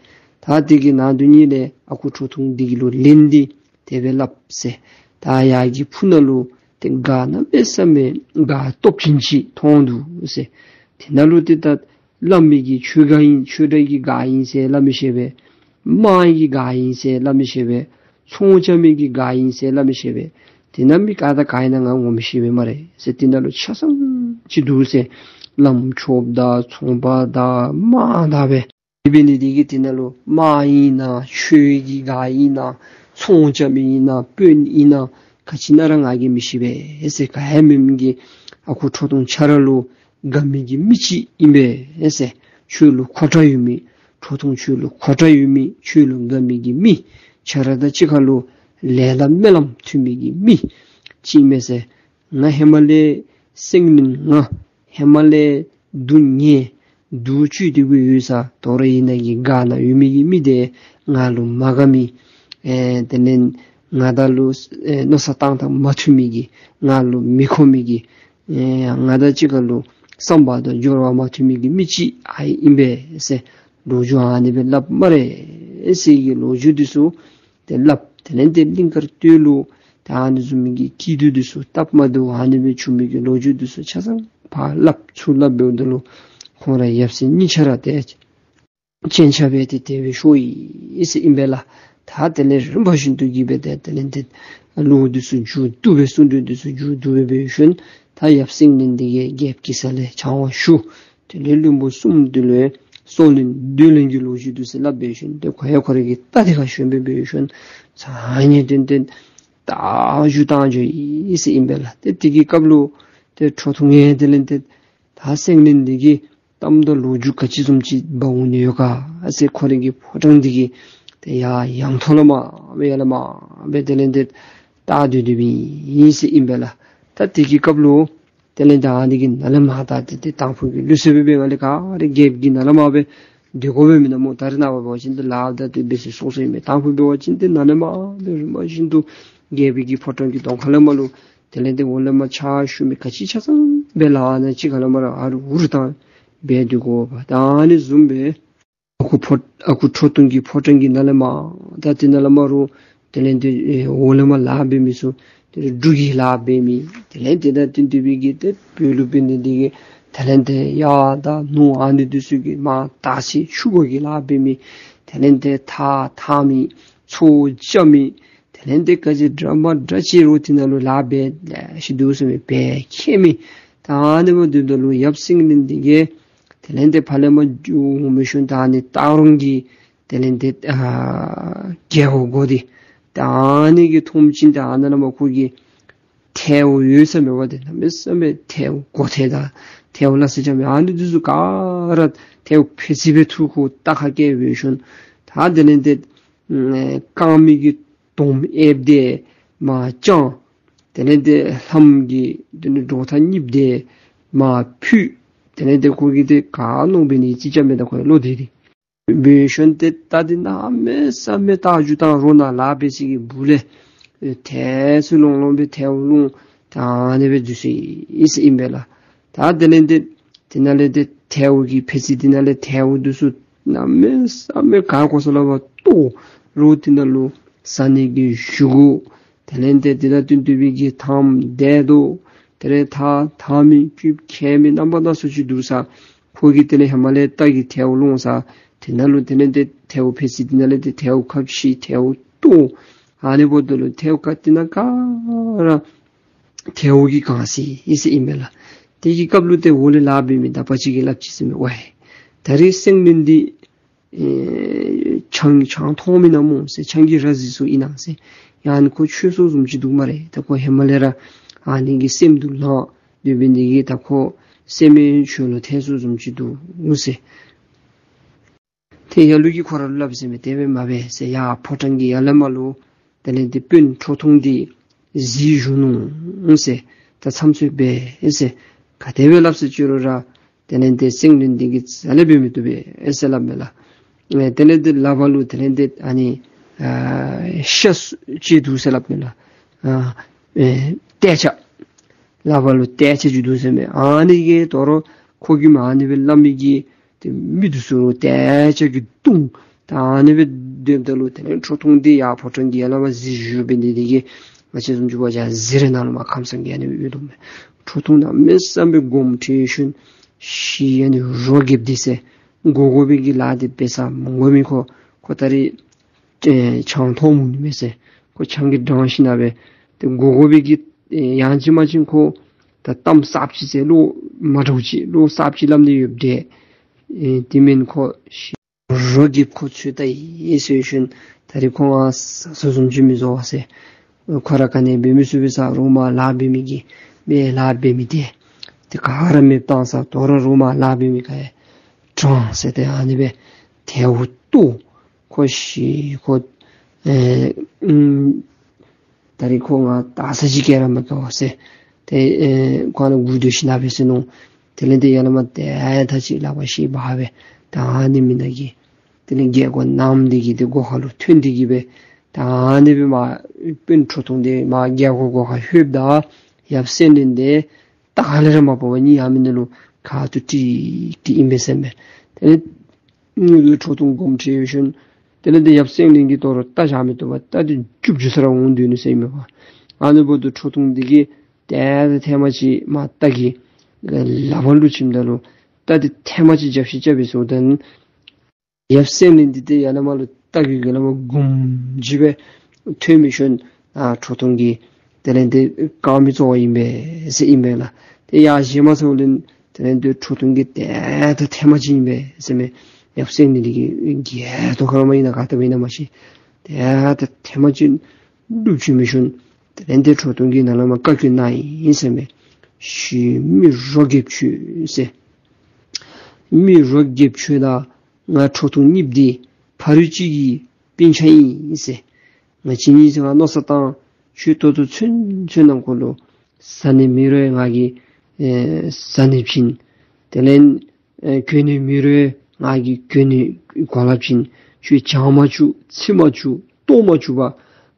ད་དེ་གི་ནང་དོན་ཉིད་ལས་ཨ་ཁུ་ཁྲོ་ཐུང་འདི་གི་ལུ་ལན་འདི་དེ་སྦེ་སླབ་ཟེར། ད་ཡར་གྱི་ཕུ་ནང་ལུ་ཏེ་སྒར་གནམ་མེད་ས་མེད་སྒར་སྟོབས་ཅན་ཅིག་མཐོང་འདུག་ཟེར། དེ་ནང་ལུ་ཏེ་ད་སླབ་མི་གི་ཁྱོད་སྒར་ཨིན། ཁྱོད་ར་གི་སྒར་ཨིན་ཟེར་སླབ་མི་ཤེས་པས། དམག་གི་སྒར་ཨིན་ཟེར་སླབ་མི་ཤེས་པས། ཚོང་རྐྱབ་མི་གི་སྒར་ཨིན་ཟེར་སླབ་མི་ཤེས་པས། དེ་ནང་མི་ག་དང་ག་ཨིན་ན་ང་ངོ་མི་ཤེས་པས་སྨ་རེ་ཟེར། དེ་ནང་ལུ་ཆ་ཚང་ཅིག་འདུག་ཟེར། བླམ་ཆོསཔ་དང་ཚོང་པ་དང་དམག་དང་སྦེ། དེ་འབད་ནི་འདི་གིས་དེ་ནང་ལུ་དམག་ཨིན་ན་ཆོས་ཀྱི་སྒར་ཨིན་ན་ཚོང་རྐྱབ་མི་ཨིན་ན་དཔོན་ཨིན་ན་ག་ཅི་ཨིན་ན་ར་ང་གིས་མི་ཤེས་པས་ཟེར། ག་ཡང་མེད་མི་གི་ཨ་ཁུ་ཁྲོ་ཐུང་ཁྱོད་ར་ལུ་དགའ་མི་གི་མི་ཅིག་ཨིན་པས་ཟེར། ཁྱོད་ལུ་མཁོ་དྲགས་ཡོད་མི་ཁྲོ་ཐུང་ཁྱོད་ལུ་མཁོ་དྲགས་ཡོད་མི་ཁྱོད་ལུ་དགའ་མི་གི་མི་ཁྱོད་ར་དང་གཅིག་ཁར་ལུ་ལས་སླ་སྨོན་ལམ་མཐུན་མི་གི་མི་ཅིག་ཨིན་མས་ཟེར། ང་ཧེ་མ་ལས་སེང་བློན་ང་ཧེ་མ་ལས་སྡུག་བསྔལ་སྡུག་བཅུག་སྟེ་གི་ཡོད་ས། དོ་རུང་ཨིན་ན་གི་སྒར་ནང་ཡོད་མི་གི་མི་འདི་ང་ལུ་མ་དགའ་མི་ཨེ་དེ་ལས་ང་དང་ལུ་ཨེ་མནོ་བསམ་བཏང་སྟངས་མ་མཐུན་མི་གི་ང་ལུ་མི་མཁོ་མི་གི་ཨེ་ང་དང་གཅིག་ཁར་ལུ་བསམ་པ་དང་སྦྱོར་བ་མ་མཐུན་མི་གི་མི་ཅིག་ཨ་ཨིན་པས་ཟེར། ལོ་རྒྱུས་ཨ་ནི་སྦེ་སླབ་སྨ་རེ་ཟེར་གྱི་ལོ་རྒྱུས་འདི་ཚུ་ཏེ་སླབ། དེ་ལས་ཏེ་གླིང་དཀར་སྟོད་ལུ་ད་ཨ་ནི་བཟུམ་མའི་གི་སྐྱིད་སྡུག་འདི་ཚུ་སྟབས་མ་བདེཝ་ཨ་ནི་སྦེ་བྱུང་མི་གི་ལོ་རྒྱུས་འདི་ཚུ་ཆ་ཚང་ཕར་སླབ་ཚུར་སླབ་འབདཝ་ད་ལུ་ཁོང་ར་ཡབ་སྲས་གཉིས་ཆ་ར་ཏེ་སྤྱན་ཆབ་འབད་དེ་དེ་སྦེ་ཤོར་ཡི་ཟེར་ཨིན་པས་ལགས། ད་དེ་ལས་རིམ་པ་བཞིན་དུ་གི་སྦེ་ཏེ་དེ་ལས་ཏེ་ལོ་འདི་ཚུ་མཇུག་བསྡུ་སྦེ་གསུང་གྲོས་འདི་ཚུ་མཇུག་བསྡུ་སྦེ་འབད་ཞིནམ་ད་ཡབ་སེང་བློན་འདི་གིས་རྒྱལཔོ་གེ་སར་ལས་བྱང་བ་ཞུ། དེ་ལས་བློན་པོ་གསུམ་འདི་ལུ་སྲོག་ལན་བསྡོ་ལེན་གྱི་ལོ་རྒྱུས་འདི་ཚུ་སླབ་འབད་ཞིནམ་ཏེ་ཁོ་ཡང་ཁོ་རའི་གི་རྟ་འདི་ཁར་ཞོན་སྦེ་འབད་ཞིནམ་ཚ་ནི་ཏན་ཏན་ད་བཞུགས་བཏང་འགྱོ་ཡི་ཟེར་ཨིན་པས་ལགས། ཏེ་དེ་གི་སྐབས་ལུ་ཏེ་ཁྲོ་ཐུང་ཡང་དེ་ལས་ཏེ་ད་སེང་བློན་འདི་གི་གཏམ་དང་ལོ་རྒྱུས་ག་ཅི་བཟུམ་ཅིག་འབག་འོང་ནི་ཡོད་ག་ཟེར་ཁོ་རའི་གི་ཕོ་བྲང་འདི་གི་ཏེ་ཡར་ཡང་ཐོག་ལས་མར་སྦེ་ཡར་ལས་མར་སྦེ་དེ་ལས་ཏེ་བལྟ་སྡོད་སྡོདཔ་ཨིན་ཟེར་ཨིན་པས་ལགས། ད་དེ་གི་སྐབས་ལུ་དེ་ལས་ད་ཨ་ནི་གི་ནང་ལས་མར་ད་ཏེ་ཏེ་དང་ཕུ་གི་ལུགས་སྲོལ་སྦེ་འབད་བ་ལས་ག་ར་རྒྱལཔོ་གི་ནང་ལས་མར་སྦེ་སྡོད་དགོ་པས་མེན་ན་སྨོ། ད་རེས་ནངས་པ་འབད་བ་ཅིན་ཏེ་ལཱ་འདི་ཏེ་སྦེ་སོ་སོ་ཨིན་པས། དང་ཕུ་འབད་བ་ཅིན་ཏེ་ནང་ལས་མར་སྦེ་རིམ་པ་བཞིན་དུ་རྒྱལཔོ་གི་ཕོ་བྲང་གི་གདོང་ཁ་ལས་མར་ལུ་དེ་ལས་ཏེ་འོག་ལས་མར་ཕྱག་ཞུ་མི་ག་ཅི་ཆ་ཚང་ སྦེ་ལཱ་ནང་གཅིག་ཁར་ལས་མར་ཨ་རུ་འུར་བཏང་སྦེ་སྡོད་དགོ་པས། ད་ཨ་ནི་བཟུམ་སྦེ་ཨ་ཁུ་ཕོ་ཨ་ཁུ་ཁྲོ་ཐུང་གི་ཕོ་བྲང་གི་ནང་ལས་མར་ད་དེ་ནང་ལས་མར་རུང་དེ་ལས་དེ་ཨེ་འོག་ལས་མར་ལཱ་འབད་མི་ཚུ་དེ་ལས་འབྲུག་གི་ལཱ་འབད་མི་དེ་ལས་དེ་དང་བསྟུན་ཏེ་སྦེ་གི་དེ་བོད་ལུ་འབད་ནི་དེ་གིས་དེ་ལས་དེ་གཡག་དང་ནོར་ཨ་ནི་འདི་ཚུ་གི་མར་དར་ཚི་ཆུ་འགོ་གི་ལཱ་འབད་མི་དེ་ལས་དེ་ཐག་འཐག་མི་མཚོ་རྐྱབ་མི་དེ་ལས་དེ་ག་ཅི་འདྲ་མ་འདྲ་ཅིག་རུང་དེ་ནང་ལུ་ལཱ་འབད་ལེ་ཤ་འདུག་ཟེར་མི་བལ་འཁེལ་མི་ད་ཨ་ནི་འབདཝ་ད་ལུ་ཡབ་སེང་བློན་འདི་གིས་དེ་ལས་དེ་ཕར་ལས་མར་འགྱོ་འོང་མི་ཤུལ་ད་ཨ་ནི་སྟག་རོང་གི་དེ་ལས་དེ་ཨ་རྒྱལ་པོ་འགོ་འདི་ད་ཨ་ནི་གིས་མཐོངམ་ཅིག་ད་ཨ་ནཱ་ལས་མར་ཁོ་གི་ཐལཝ་ཡོད་ས་མེད་པ་དེ་གནམ་མེད་ས་མེད་ཐལཝ་གོ་ཐལ་དང་ཐལཝ་ལ་སི་ཅང་མེད། ཨ་ནི་འདི་ཚུ་ག་ར་ཐལཝ་ཕད་ཚི་སྦེ་འཐུ་ཁོ་རྟ་ཁ་བཀལ་འབད་ཤུལ་ད་དེ་ལས་དེ་ཨེ་རྐང་མི་གི་དོམ་ཨེབ་སྟེ་མར་བརྐྱང་། དེ་ལས་དེ་ལྷམ་གྱི་དེ་ནི་སྒྲོག་ཐག་གཉིསཔ་དེ་མར་ཕུད། དེ་ལས་དེ་ཁོ་གིས་དེ་ག་ནོར་འབད་ནི་ཅིག་ཅང་མེད། ད་ཁོ་ཡང་བློ་བདེ་སྟེ་འབད་ཤུལ་དེ་རྟ་འདི་གནམ་མེད་ས་མེད་རྟ་རྒྱུག་བཏང་རོགས་ནཱ་ལཱ་འབད་ས་གི་སྦུག་ལས་ཨེ་ཐལ་ཚུ་ལོང་ལོང་སྦེ་ཐལཝ་ལོང་ད་ཨ་ནི་སྦེ་འདུག་ཟེར་ཨིན་ཟེར་ཨིན་པས་ལགས། ད་དེ་ལས་དེ་དེ་ནང་ལས་དེ་ཐལཝ་གི་ཕད་ཚི་དེ་ནང་ལས་ཐལཝ་འདི་ཚུ་གནམ་མེད་ས་མེད་ག་གོ་ས་ལུ་བ་ཏོ་རོགས་དེ་ནང་ལུ་ཟ་ནི་གི་ཞུ་གུ་དེ་ལས་དེ་དེ་དང་བསྟུན་ཏེ་སྦེ་གི་ཐམ་དེ་དོ་དེ་ལས་ཐག་འཐག་མི་ཀྱིབ་འཁེལ་མི་རྣམ་པ་སྣ་ཚོགས་ཅིག་འདུག་ས། ཁོ་གིས་དེ་ལས་ཧེ་མ་ལས་རྟ་གི་ཐལཝ་ལོང་ས་དེ་ནང་ལུ་དེ་ལས་དེ་ཐལཝ་ཕད་ཚི་དེ་ནང་ལས་དེ་ཐལཝ་ཁ་ཕྱེ་ཐལཝ་ཏོ་ཨ་ནི་འབདཝ་ད་ལུ་ཐལཝ་ག་དེ་ནང་ག་ར་ཐལཝ་གིས་གང་ཟེར་ཨིན་ཟེར་ཨིན་མས་ལགས། དེ་གི་སྐབས་ལུ་དེ་འོག་ལས་ལཱ་འབད་མི་དག་པ་ཅིག་གིས་སླབ་ཅི་ཟེར་མས། ཝའི་ད་རིས་སེང་བློན་འདི་ཨེ་ཆང་ཆང་འཐུང་མི་ཨིན་ན་སྨོ་ཟེར། ཆང་གིས་ར་བཟི་སོང་ཨིན་ན་ཟེར། ཡང་ཁོ་ཆོས་སོ་བཟུམ་ཅིག་འདུག་སྨ་རེ། ད་ཁོ་ཧེ་མ་ལས་ར་ཨ་ནི་གི་སེམས་སྡུག་ལང་སྡོད་པའི་འདི་གིས་ད་ཁོ་སེམས་ཆོས་ལུ་ཐལ་སོ་བཟུམ་ཅིག་འདུག་ཟེར། དེ་ཡར་ལུ་གིས་ཁོ་ར་ལུ་སླབ་ཟེར་མས། དེ་སྦེ་མ་འབད་ཟེར། ཡར་ཕོ་བྲང་གི་ཡར་ལས་མར་ལུ་དེ་ལས་དེ་དཔོན་ཁྲོ་ཐུང་འདི་བཟི་བཞུགས་ནུག་ཟེར། ད་མཚམས་ཚོད་འབད་ཟེར། ག་དེ་སྦེ་སླབ་ཟེར་ཅི་རུང་ར་དེ་ལས་དེ་སེང་བློན་འདི་གིས་རྩ་ལས་འབད་མི་བཏུབ་པས་ཟེར་སླབ་མས་ལགས། ཨེ་དེ་ལས་དེ་ལག་པ་ལུ་དེ་ལས་དེ་ཨ་ནི་ཨ་ཤ་སུ་ཅིག་འདུག་ཟེར་སླབ་མས་ལགས། ཨ་ཨེ་ཏ་ཆ་ལག་པ་ལུ་ཏ་ཆ་ཅིག་འདུག་ཟེར་མས། ཨ་ནི་གིས་དོ་རུང་ཁོ་གིས་མར་ཨ་ནི་སྦེ་སླབ་མི་གིས་ཏེ་མི་འདི་ཚུ་ཏ་ཆ་གིས་བརྡུང་། ད་ཨ་ནི་སྦེ་སྡོདཔ་ད་ལུ་དེ་ལས་ཁྲོ་ཐུང་འདི་ཡར་ཕོ་བྲང་གི་ཡར་ལས་མར་བཟི་བཞུགས་པའི་འདི་འདི་གིས་ང་བཅས་བཟུམ་ཅིག་འབད་བ་ཅིན་གཟིགས་ར་ནང་ལུ་མར་ཁམས་སངས་རྒྱས་ནི་ཡོད་དོ་མས། ཁྲོ་ཐུང་གནམ་མེད་ས་མེད་དགོངསམ་ཁྲེལ་ཤུལ་ཤི་ཡ་ནི་རོ་རྒསཔ་འདི་ཟེར། དགོ་དགོ་པའི་གི་ལཱ་འདི་འབད་ས་མ་དགོ་མི་ཁོ་ཁོ་ད་རིས་ཨེ་ཆང་འཐུང་མི་ཨིན་མས་ཟེར། ཁོ་ཆང་གིས་འགྲངས་ཞིན་ན་སྦེ་ཏེ་དགོ་དགོ་པའི་གི་ཨེ་ཡང་ཅིན་མ་ཅིན་ཁོ་ད་གཏམ་གསརཔ་ཅིག་ཟེར་བློ་མ་འདྲཝ་ཅིག་བློ་གསརཔ་ཅིག་སླབ་ནི་ཡོདཔ་འདྲས། ཨེ་དེ་མེན་ཁོ་ཤི་རོ་རྒསཔ་ཁོ་ཚུ་ད་ཡི་ཟེར་ཞིན་ད་རིས་ཁོ་ང་བཟའ་ཚང་བཟུམ་ཅིག་མི་བཟོ་བ་ཟེར། ཁོ་ར་ག་ནི་འབད་མི་ཚུགས་པས་ཟེར། རོགས་མར་ལཱ་འབད་མི་གིས་མེ་ལཱ་འབད་མི་དེ་དེ་ག་ར་མེདཔ་བཏང་ས། དོ་རུང་རོགས་མར་ལཱ་འབད་མི་ག་ཡང་དྲང་ཟེར། ཏེ་ཨ་ནི་སྦེ་ཐལཝ་བཏོག། ཁོ་ཤི་ཁོ་ཨེ་ཨུམ་ད་རིས་ཁོ་ང་དག་ས་ཅིག་སྐྱེ་ར་མ་དགོ་ཟེར། ཏེ་ཨེ་ཁོ་ནཱ་སྒུག་སྡོད་ཞིན་ན་སྦེ་ཟེར་མནོ། དེ་ལས་དེ་ཡར་ལས་མར་ཏེ་ད་ཅིག་ལག་པ་ཤེད་འབག་སྦེ་ད་ཨ་ནི་མི་ནང་གི་དེ་ལས་རྒྱལ་སྒོ་བསྣམས་ཏེ་གི་དེ་སྒོ་ཁ་ལུ་ཐོན་ཏེ་གི་སྦེ་ད་ཨ་ནི་སྦེ་མར་དཔོན་ཁྲོ་ཐུང་དེ་མར་རྒྱལ་སྒོ་སྒོ་ཁར་ལྷོདཔ་ད་ཡབ་སེང་བློན་དེ་ད་ག་ལས་ར་མ་འབད་བར་གཉིད་ཡར་མི་ནང་ལུ་ཁ་ཐུག་ཀྲིག་ཀྲི་ཨིན་པས་ཟེར་མས། དེ་ལས་ཁྲོ་ཐུང་དགོངསམ་ཁྲེལ་ཤུལ་དེ་ལས་དེ་ཡབ་སེང་བློན་གྱིས་དོ་རུང་རྟ་བཞག་མི་བཏུབ་པར་རྟ་དེ་རྒྱུག་རྒྱུག་ས་ར་འོང་སྡོད་ནུག་ཟེར་ཨིན་མས་པ། ཨ་ནི་འབདཝ་ད་ཁྲོ་ཐུང་འདི་གིས་ཏེ་ཐེངས་མ་ཅིག་མར་རྟ་གི་ལག་པ་ལུ་བྱིནམ་ད་ལུ་རྟ་དེ་ཐེངས་མ་ཅིག་རྒྱབ་བཤིག་རྐྱབ་པའི་ཚུལ་དང་ཡབ་སེང་བློན་འདི་དེ་ཡར་ལས་མར་ལུ་རྟ་གི་གུ་ལས་མར་སྒུམ་ཅིག་སྦེ་ཐོན་མི་ཤུལ་ཨ་ཁྲོ་ཐུང་གིས་དེ་ལས་དེ་བཀག་མི་གཙོ་བོ་ཨིན་པས་ཟེར་ཨིན་པས་ལགས། དེ་ཡར་བཞེངས་མ་ཚར་བ་ལས་དེ་ལས་དེ་ཁྲོ་ཐུང་གིས་ཏེ་ད་ཐེངས་མ་ཅིག་ཨིན་པས་ཟེར་མས། ཡབ་སེང་བློན་འདི་གིས་རྒྱལ་ཏོ་ཁར་མ་ཨིན་ན་ག་ཏེ་འབད་ཨིན་ན་མ་ཤེས། ཏེ་ད་ཐེངས་མ་ཅིག་སྒྲུབ་བྱིན་མི་ཤུལ་དེ་ལས་དེ་ཁྲོ་ཐུང་གིས་ནཱ་ལས་མར་བཀའ་བཀྱོན་གནང་ཡི་ཟེར་མས། ཤི་མི་རོ་རྒསཔ་ཁྱོད་ཟེར། མི་རོ་རྒསཔ་ཁྱོད་དང་ང་ཁྲོ་ཐུང་གཉིསཔོ་འདི་ཕ་རོལ་གཅིག་གི་སྤུན་ཆ་ཨིན་ཟེར། ང་བཅས་གཉིས་ཀྱིས་ང་མནོ་བསམ་བཏང་། ཁྱོད་ད་ལྟོ་ཚུན་ཚོད་ནང་འཁོད་ལུ་བཟའ་ནི་མེད་རུང་ང་གིས་ཨེ་བཟའ་ནི་བྱིན། དེ་ལས་ཨེ་གྱོན་ནི་མེད་རུང་ང་གིས་གྱོན་ནི་གོ་ལ་བྱིན། ཁྱོད་བྱང་མ་བཅུག། ཚིག་མ་བཅུག། ལྟོ་མ་བཅུག་པར་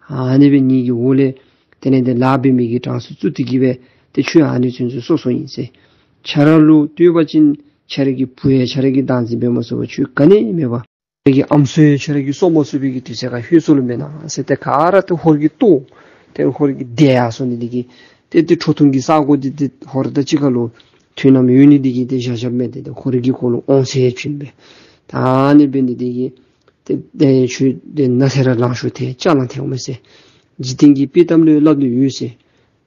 ཨ་ནི་སྦེ་ངེ་གི་འོག་ལས་དེ་ལས་དེ་ལཱ་འབད་མི་གི་གྲངས་སུ་བཙུགས་ཏེ་གི་སྦེ་ཏེ་ཁྱོད་ཨ་ནི་ཚུན་ཚོད་སོ་སོ་ཨིན་ཟེར། ཁྱོད་ར་ལུ་ལྟོས་པ་ཅིན་ཁྱོད་ར་གི་བུ་ཡང་ཁྱོད་ར་གིས་བདག་འཛིན་འབད་མ་ཚུགས་པར་ཁྱོད་ག་ནི་མེད་པར། ཁྱོད་ར་གི་ཨམ་སྲུ་ཡང་ཁྱོད་ར་གིས་གསོ་མ་ཚུགས་པའི་གི་དུས་ཚོད་ཁར་ལྷོད་སོང་ལོ་མེན་ན་ཟེར། ཏེ་ག་ར་ཏེ་ཧོར་གྱིས་བཏོག། ཏེ་ཧོར་གྱིས་དེད་ཡར་སོང་ནི་འདི་གིས་ཏེ་ཏེ་ཁྲོ་ཐུང་གི་ས་གོ་འདི་ཏེ་ཧོར་དང་གཅིག་ཁར་ལུ་མཐུན་ལམ་ཡོད་ནི་འདི་གིས་ཏེ་བཞག་བཞགཔ་མས། ཏེ་ཏེ་ཧོར་གྱིས་ཁོ་ལུ་དབང་ཚད་བྱིན་པས། ད་ཨ་ནི་འབད་ནི་འདི་གིས་ཏེ་ཏེ་ཁྱོད་ཏེ་ན་ཚ་ར་ལང་ཤོར་ཐལ། ལྕགས་ལང་ཐལཝ་མས་ཟེར། འཇིག་རྟེན་གྱི་དཔེ་གཏམ་ལུ་སླབ་སྟེ་ཡོད་ཟེར།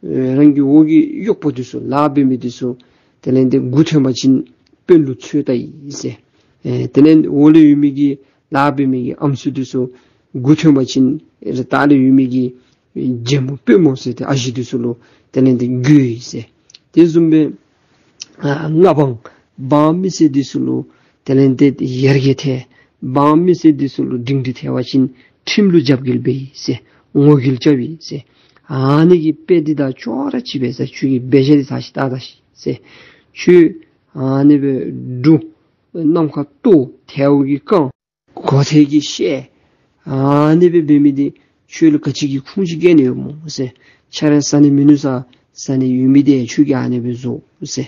ཨེ་རང་གི་འོག་གི་གཡོགཔོ་འདི་ཚུ་ལཱ་འབད་མི་འདི་ཚུ་དེ་ལས་ཏེ་མགུ་ཐོན་པ་ཅིན་དཔོན་ལུ་འཚོལ་ལྟ་ཡི་ཟེར། ཨེ་དེ་ལས་འོག་ལུ་ཡོད་མི་གི་ལཱ་འབད་མི་གི་ཨམ་སྲུ་འདི་ཚུ་མགུ་ཐོན་པ་ཅིན་ཨེ་ལྟག་ལུ་ཡོད་མི་གི་རྒྱལ་མོ་དཔོན་མོ་ཟེར་ཏེ་ཨ་ཞེ་འདི་ཚུ་ལུ་དེ་ལས་ཏེ་རྒོལ་ཡི་ཟེར། དེ་བཟུམ་སྦེ་ཨ་མངའ་འབངས་འབངས་མི་སེར་འདི་ཚུ་ལུ་དེ་ལས་ཏེ་ཡར་རྒྱས་ཐལ། འབངས་མི་སེར་འདི་ཚུ་ལུ་སྒྲིང་སྒྲི་ཐལ་བ་ཅིན་ཁྲིམས་ལུ་རྒྱབ་འགལ་འབད་ཡི་ཟེར། ངོ་རྒོལ་རྐྱབ་ཡི་ཟེར། ཨ་ནི་གི་དཔེ་འདི་དང་ཅོག་ར་གཅིག་པས་ཟེར། ཁྱོད་ཀྱི་འབད་བཞག་འདི་ཚར་ཅིག་བལྟ་ད་ཤིག་ཟེར། ཁྱོད་ཨ་ནི་སྦེ་འབྲུ་ནམ་མཁའ་ལྟོ་ཐལཝ་གིས་བཀང་གོ་ཐལ་གྱིས་བཤལ། ཨ་ནི་སྦེ་འབད་མི་འདི་ཁྱོད་ལུ་ག་ཅི་གི་ཁུངས་ཅིག་བཀལ་ནི་ཡོད་སྨོ་ཟེར། ཁྱོད་ར་བཟའ་ནི་མིན་ནུག་ཟེར། བཟའ་ནི་ཡོད་མི་འདི་ཁྱོད་ཀྱིས་ཨ་ནི་སྦེ་བཟོ་ཟེར།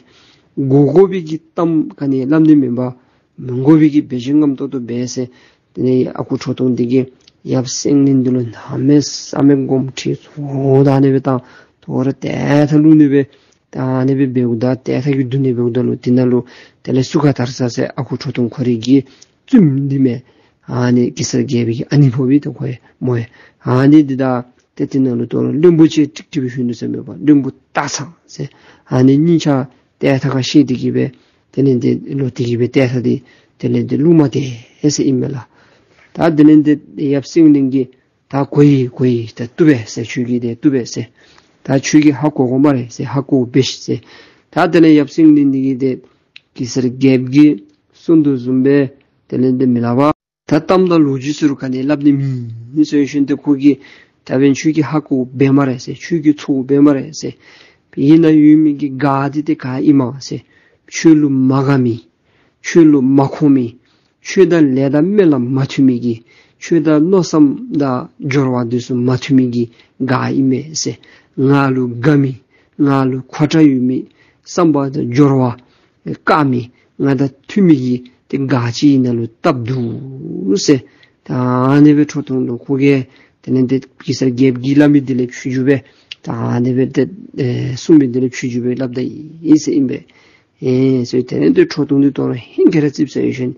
གོ་དགོ་པའི་གི་གཏམ་ག་ནི་སླབ་ནི་མེད་པར་མི་དགོ་པའི་གི་འབད་བཞག་ངམ་ཏོག་ཏོ་འབད་ཟེར། དེ་ལས་ཨ་ཁུ་ཁྲོ་ཐུང་འདི་གིས་ཡབ་སེང་བློན་འདི་ལུ་གནམ་མེད་ས་མེད་དགོངསམ་ཁྲེལ་ཚུ་ད་ཨ་ནི་སྦེ་བཏང་། དོ་རུང་དེ་ཐ་ལུ་ནི་སྦེ་ད་ཨ་ནི་སྦེ་འབདཝ་ད་དེ་ཐ་གི་སྡུག་ནི་འབདཝ་ད་ལུ་དེ་ནང་ལུ་དེ་ལས་སུ་ག་དར་ས་ཟེར། ཨ་ཁུ་ཁྲོ་ཐུང་ཁོ་རའི་གི་བཙུནམོ་འདི་མས། ཨ་ནི་གེ་སར་རྒྱལཔོ་གི་ཨ་ནི་ཕོ་བི་ཏོ་ཁོ་ཡང་མོ་ཡང་ཨ་ནི་འདི་དང་ཏེ་དེ་ནང་ལུ་དོ་རུང་བློན་པོ་ཅིག་ཀྲིག་ཀྲི་སྦེ་ཞུ་ནུག་ཟེར་མས་པ། བློན་པོ་སྟག་ཚང་ཟེར། ཨ་ནི་གཉིས་ཆ་དེ་ཐ་ཁར་བཤལ་ཏེ་གི་སྦེ་དེ་ལས་ཏེ་ལོག་སྟེ་གི་སྦེ་དེ་ཐ་འདི་དེ་ལས་ཏེ་ལུ་མ་དེ་ཨེ་ཟེར་ཨིན་མས་ལགས། ད་དེ་ལས་ཏེ་ཡབ་སེང་བློན་གྱིས་ད་གོ་ཡི་གོ་ཡི། ད་བཏུབ་པས་ཟེར། ཁྱོད་ཀྱིས་ཏེ་བཏུབ་པས་ཟེར། ད་ཁྱོད་ཀྱིས་ཧ་གོ་དགོ་སྨ་རེ་ཟེར། ཧ་གོ་བས་ཤིག་ཟེར། ད་དེ་ལས་ཡབ་སེང་བློན་འདི་གིས་ཏེ་གེ་སར་རྒྱལཔོ་གིས་གསུངས་དོ་བཟུམ་སྦེ་དེ་ལས་ཏེ་མི་སླབ་པར་ད་གཏམ་དང་ལོ་རྒྱུས་ཟེར་རུང་ག་ནི་སླབ་ནི་མེད་ཟེར་ཞིནམ་ཏེ་ཁོ་གིས་ད་འབདན་ཁྱོད་ཀྱིས་ཧ་གོ་བས་སྨ་རེ་ཟེར། ཁྱོད་ཀྱིས་ཚོར་བས་སྨ་རེ་ཟེར། ཡིད་ནང་ཡོད་མི་གི་དགའ་འདི་ཏེ་ག་ཨིན་མས་ཟེར། ཁྱོད་ལུ་མ་དགའ་མི་ཁྱོད་ལུ་མ་ཁོམ་མི་ཁྱོད་དང་ལས་དང་སྨོན་ལམ་མ་མཐུན་མི་གི་ཁྱོད་དང་མནོ་བསམ་དང་སྦྱོར་བ་འདི་ཚུ་མ་མཐུན་མི་གི་དགའ་ཨིན་མས་ཟེར། ང་ལུ་དགའ་མི་ང་ལུ་ཁོ་ཐག་ཡོད་མི་བསམ་པ་དང་སྦྱོར་བ་དཀར་མི་ང་དང་མཐུན་མི་གི་ཏེ་དགའ་ཅིག་ཡིད་ནང་ལུ་བཏབ་འདུག་ཟེར། ད་ཨ་ནི་སྦེ་ཁྲོ་ཐུང་ལུ་ཁོ་གིས་དེ་ལས་ཏེ་གེ་སར་རྒྱལཔོ་གིས་སླབ་མི་འདི་ལས་ཕྱོགས་བཅུ་སྦེ་ད་ཨ་ནི་སྦེ་ཏེ་ཨེ་གསུངས་མི་འདི་ལས་ཕྱོགས་བཅུ་སྦེ་སླབ་ད་ཡི་ཟེར་ཨིན་པས། ཨེ་ཟེར། དེ་ལས་ཏེ་ཁྲོ་ཐུང་འདི་དོ་རུང་ཧིང་ག་ར་ཙིགཔ་ཟ་ཡི་ཞིནམ་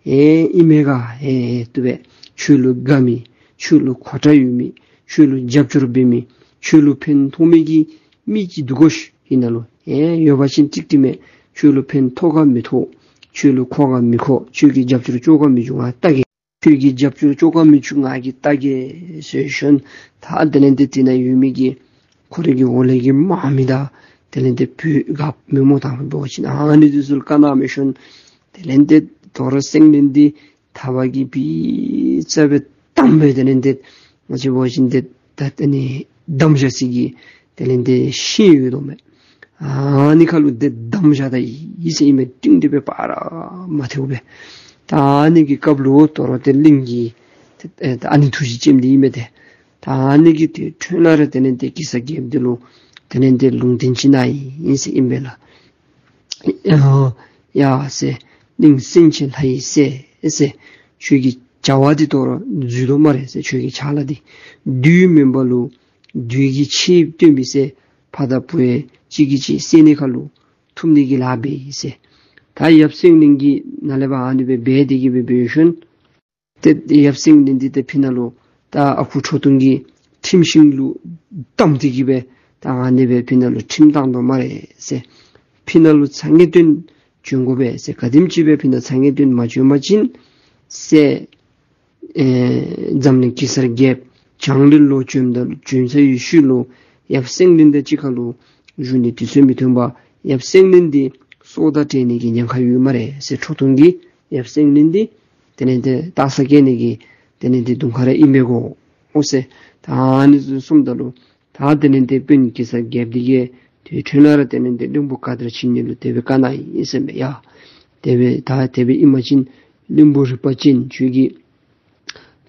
ཨེ་ཨིན་མས་ག་ཨེ་བཏུབ་པས། ཁྱོད་ལུ་དགའ་མི་ཁྱོད་ལུ་ཁོ་ཐག་ཡོད་མི་ཁྱོད་ལུ་རྒྱབ་སྐྱོར་འབད་མི་ཁྱོད་ལུ་ཕན་ཐོགས་མི་གི་མི་ཅིག་འདུག་གོ་ཤིག་ཡིད་ནང་ལུ། ཨེ་ཡོད་པ་ཅིན་ཀྲིག་ཀྲི་མས། ཁྱོད་ལུ་ཕན་ཐོགས་ག་མི་ཐོགས། ཁྱོད་ལུ་ཁོ་ག་མི་ཁོ། ཁྱོད་ཀྱིས་རྒྱབ་སྐྱོར་ལྕོགས་ག་མི་ལྕོགས་ང་བལྟ་གེ། ཁྱོད་ཀྱིས་རྒྱབ་སྐྱོར་ལྕོགས་ག་མི་ལྕོགས་ང་གིས་བལྟ་གེ་ཟེར་ཞིནམ་ད་དེ་ལས་ཏེ་དེ་ནང་ཡོད་མི་གི་ཁོ་རའི་གི་འོག་ལས་ཀྱི་དམག་མི་དང་དེ་ལས་ཏེ་བུ་ག་མེན་སྨོ་དང་འབད་བ་ཅིན་ཨ་ནི་འདི་ཚུ་ལུ་བཀའ་གནང་མི་ཞིནམ་དེ་ལས་ཏེ་དོ་རུང་སེང་བློན་འདི་ཐ་བ་གི་བི་ཙ་སྦེ་བསྡམས་སྦེ་དེ་ལས་ཏེ་ང་བཅས་འབད་བ་ཅིན་ཏེ་ད་ཨ་ནི་བསྡམས་བཞག་ས་གི་དེ་ལས་ཏེ་ཤིང་ཡོད་དོ་མས། ཨ་ནི་ཁ་ལུ་ཏེ་བསྡམས་བཞག་ད་ཡི་ཟེར་ཨིན་མས། སྒྲིང་སྒྲི་སྦེ་བར་མ་ཐལཝ་སྦེ། ད་ཨ་ནི་གི་སྐབས་ལུ་དོ་རུང་ཏེ་གླིང་གི་ཏེ་ཨེ་ད་ཨ་ནི་ཐུགས་རྗེ་ཅན་འདི་ཨིན་མས་ཏེ། ད་ཨ་ནི་གི་ཏེ་ཁྲོད་ནང་ར་དེ་ལས་ཏེ་གེ་སར་རྒྱལཔོ་འདི་ལུ་དེ་ལས་ཏེ་ལུང་བསྟན་ཅིག་གནང་ཡི་ཟེར་ཨིན་པས་ལགས། ཡ་ཡ་ཟེར། གླིང་སེང་ཆེན་ལྷ་ཡི་སྲས་ཟེར། ཁྱོད་ཀྱི་བྱ་བ་འདི་དོ་རུང་འཛོལ་དོ་སྨ་རེ་ཟེར། ཁྱོད་ཀྱི་ཕྱག་ལཱ་འདི་བདུད་མེན་པ་ལུ་བདུད་ཀྱི་ཆས་སྟོན་པའི་སྲས་ཕ་དང་བུ་ཡང་གཅིག་གིས་གཅིག་བསད་ནི་ཁ་ལུ་ཐུབ་ནི་གི་ལཱ་འབད་ཡི་ཟེར། ད་ཡབ་སེང་བློན་གྱིས་ནཱ་ལས་ཕར་ཨ་ནི་སྦེ་འབད་དེ་གི་སྦེ་འབད་ཞིནམ་ཏེ་ཡབ་སེང་བློན་འདི་ཏེ་ཕི་ནང་ལུ་ད་ཨ་ཁུ་ཁྲོ་ཐུང་གི་ཁྲིམས་ཤིང་ལུ་བསྡམས་ཏེ་གི་སྦེ་ད་ཨ་ནི་སྦེ་ཕི་ནང་ལུ་ཁྲིམས་བཏང་དོ་སྨ་རེ་ཟེར། ཕི་ནང་ལུ་ཚ་ངེས་བཏོན་བྱོན་དགོ་པས་ཟེར། ག་དེམ་ཅིག་སྦེ་ཕི་ནང་ཚ་ངེས་བཏོན་མ་བྱོན་པ་ཅིན་ཟེར། ཨེ་འཛམ་གླིང་གེ་སར་རྒྱལཔོ་བྱང་ལས་ལོག་བྱོནམ་ད་བྱོན་ཚར་བའི་ཤུལ་ལུ་ཡབ་སེང་བློན་དང་གཅིག་ཁར་ལུ་བཞུགས་ནི་དུས་ཚོད་མི་ཐོན་པར་ཡབ་སེང་བློན་འདི་སྲོག་དང་བྲལ་ནི་གི་ཉེན་ཁ་ཡོད་སྨ་རེ་ཟེར། ཁྲོ་ཐུང་གིས་ཡབ་སེང་བློན་འདི་དེ་ལས་ཏེ་ལྟ་ས་བཀལ་ནི་གི་དེ་ལས་ཏེ་གདོང་ཁ་ར་ཨིན་པས་གོ་ཨོ་ཟེར། ད་ཨ་ནི་ཚུ་གསུངམ་ད་ལུ་ད་དེ་ལས་ཏེ་དཔོན་གེ་སར་རྒྱལཔོ་འདི་གིས་དེ་ཁྲོད་ནང་ར་དེ་ལས་ཏེ་བློན་པོ་ག་དར་ཆིབས་གཉིས་ལུ་དེ་སྦེ་བཀའ་གནང་ཡི་ཟེར་མས། ཡ་དེ་སྦེ་ད་དེ་སྦེ་ཨིན་པ་ཅིན་བློན་པོ་རིག་པ་ཅན་ཁྱོད་ཀྱིས་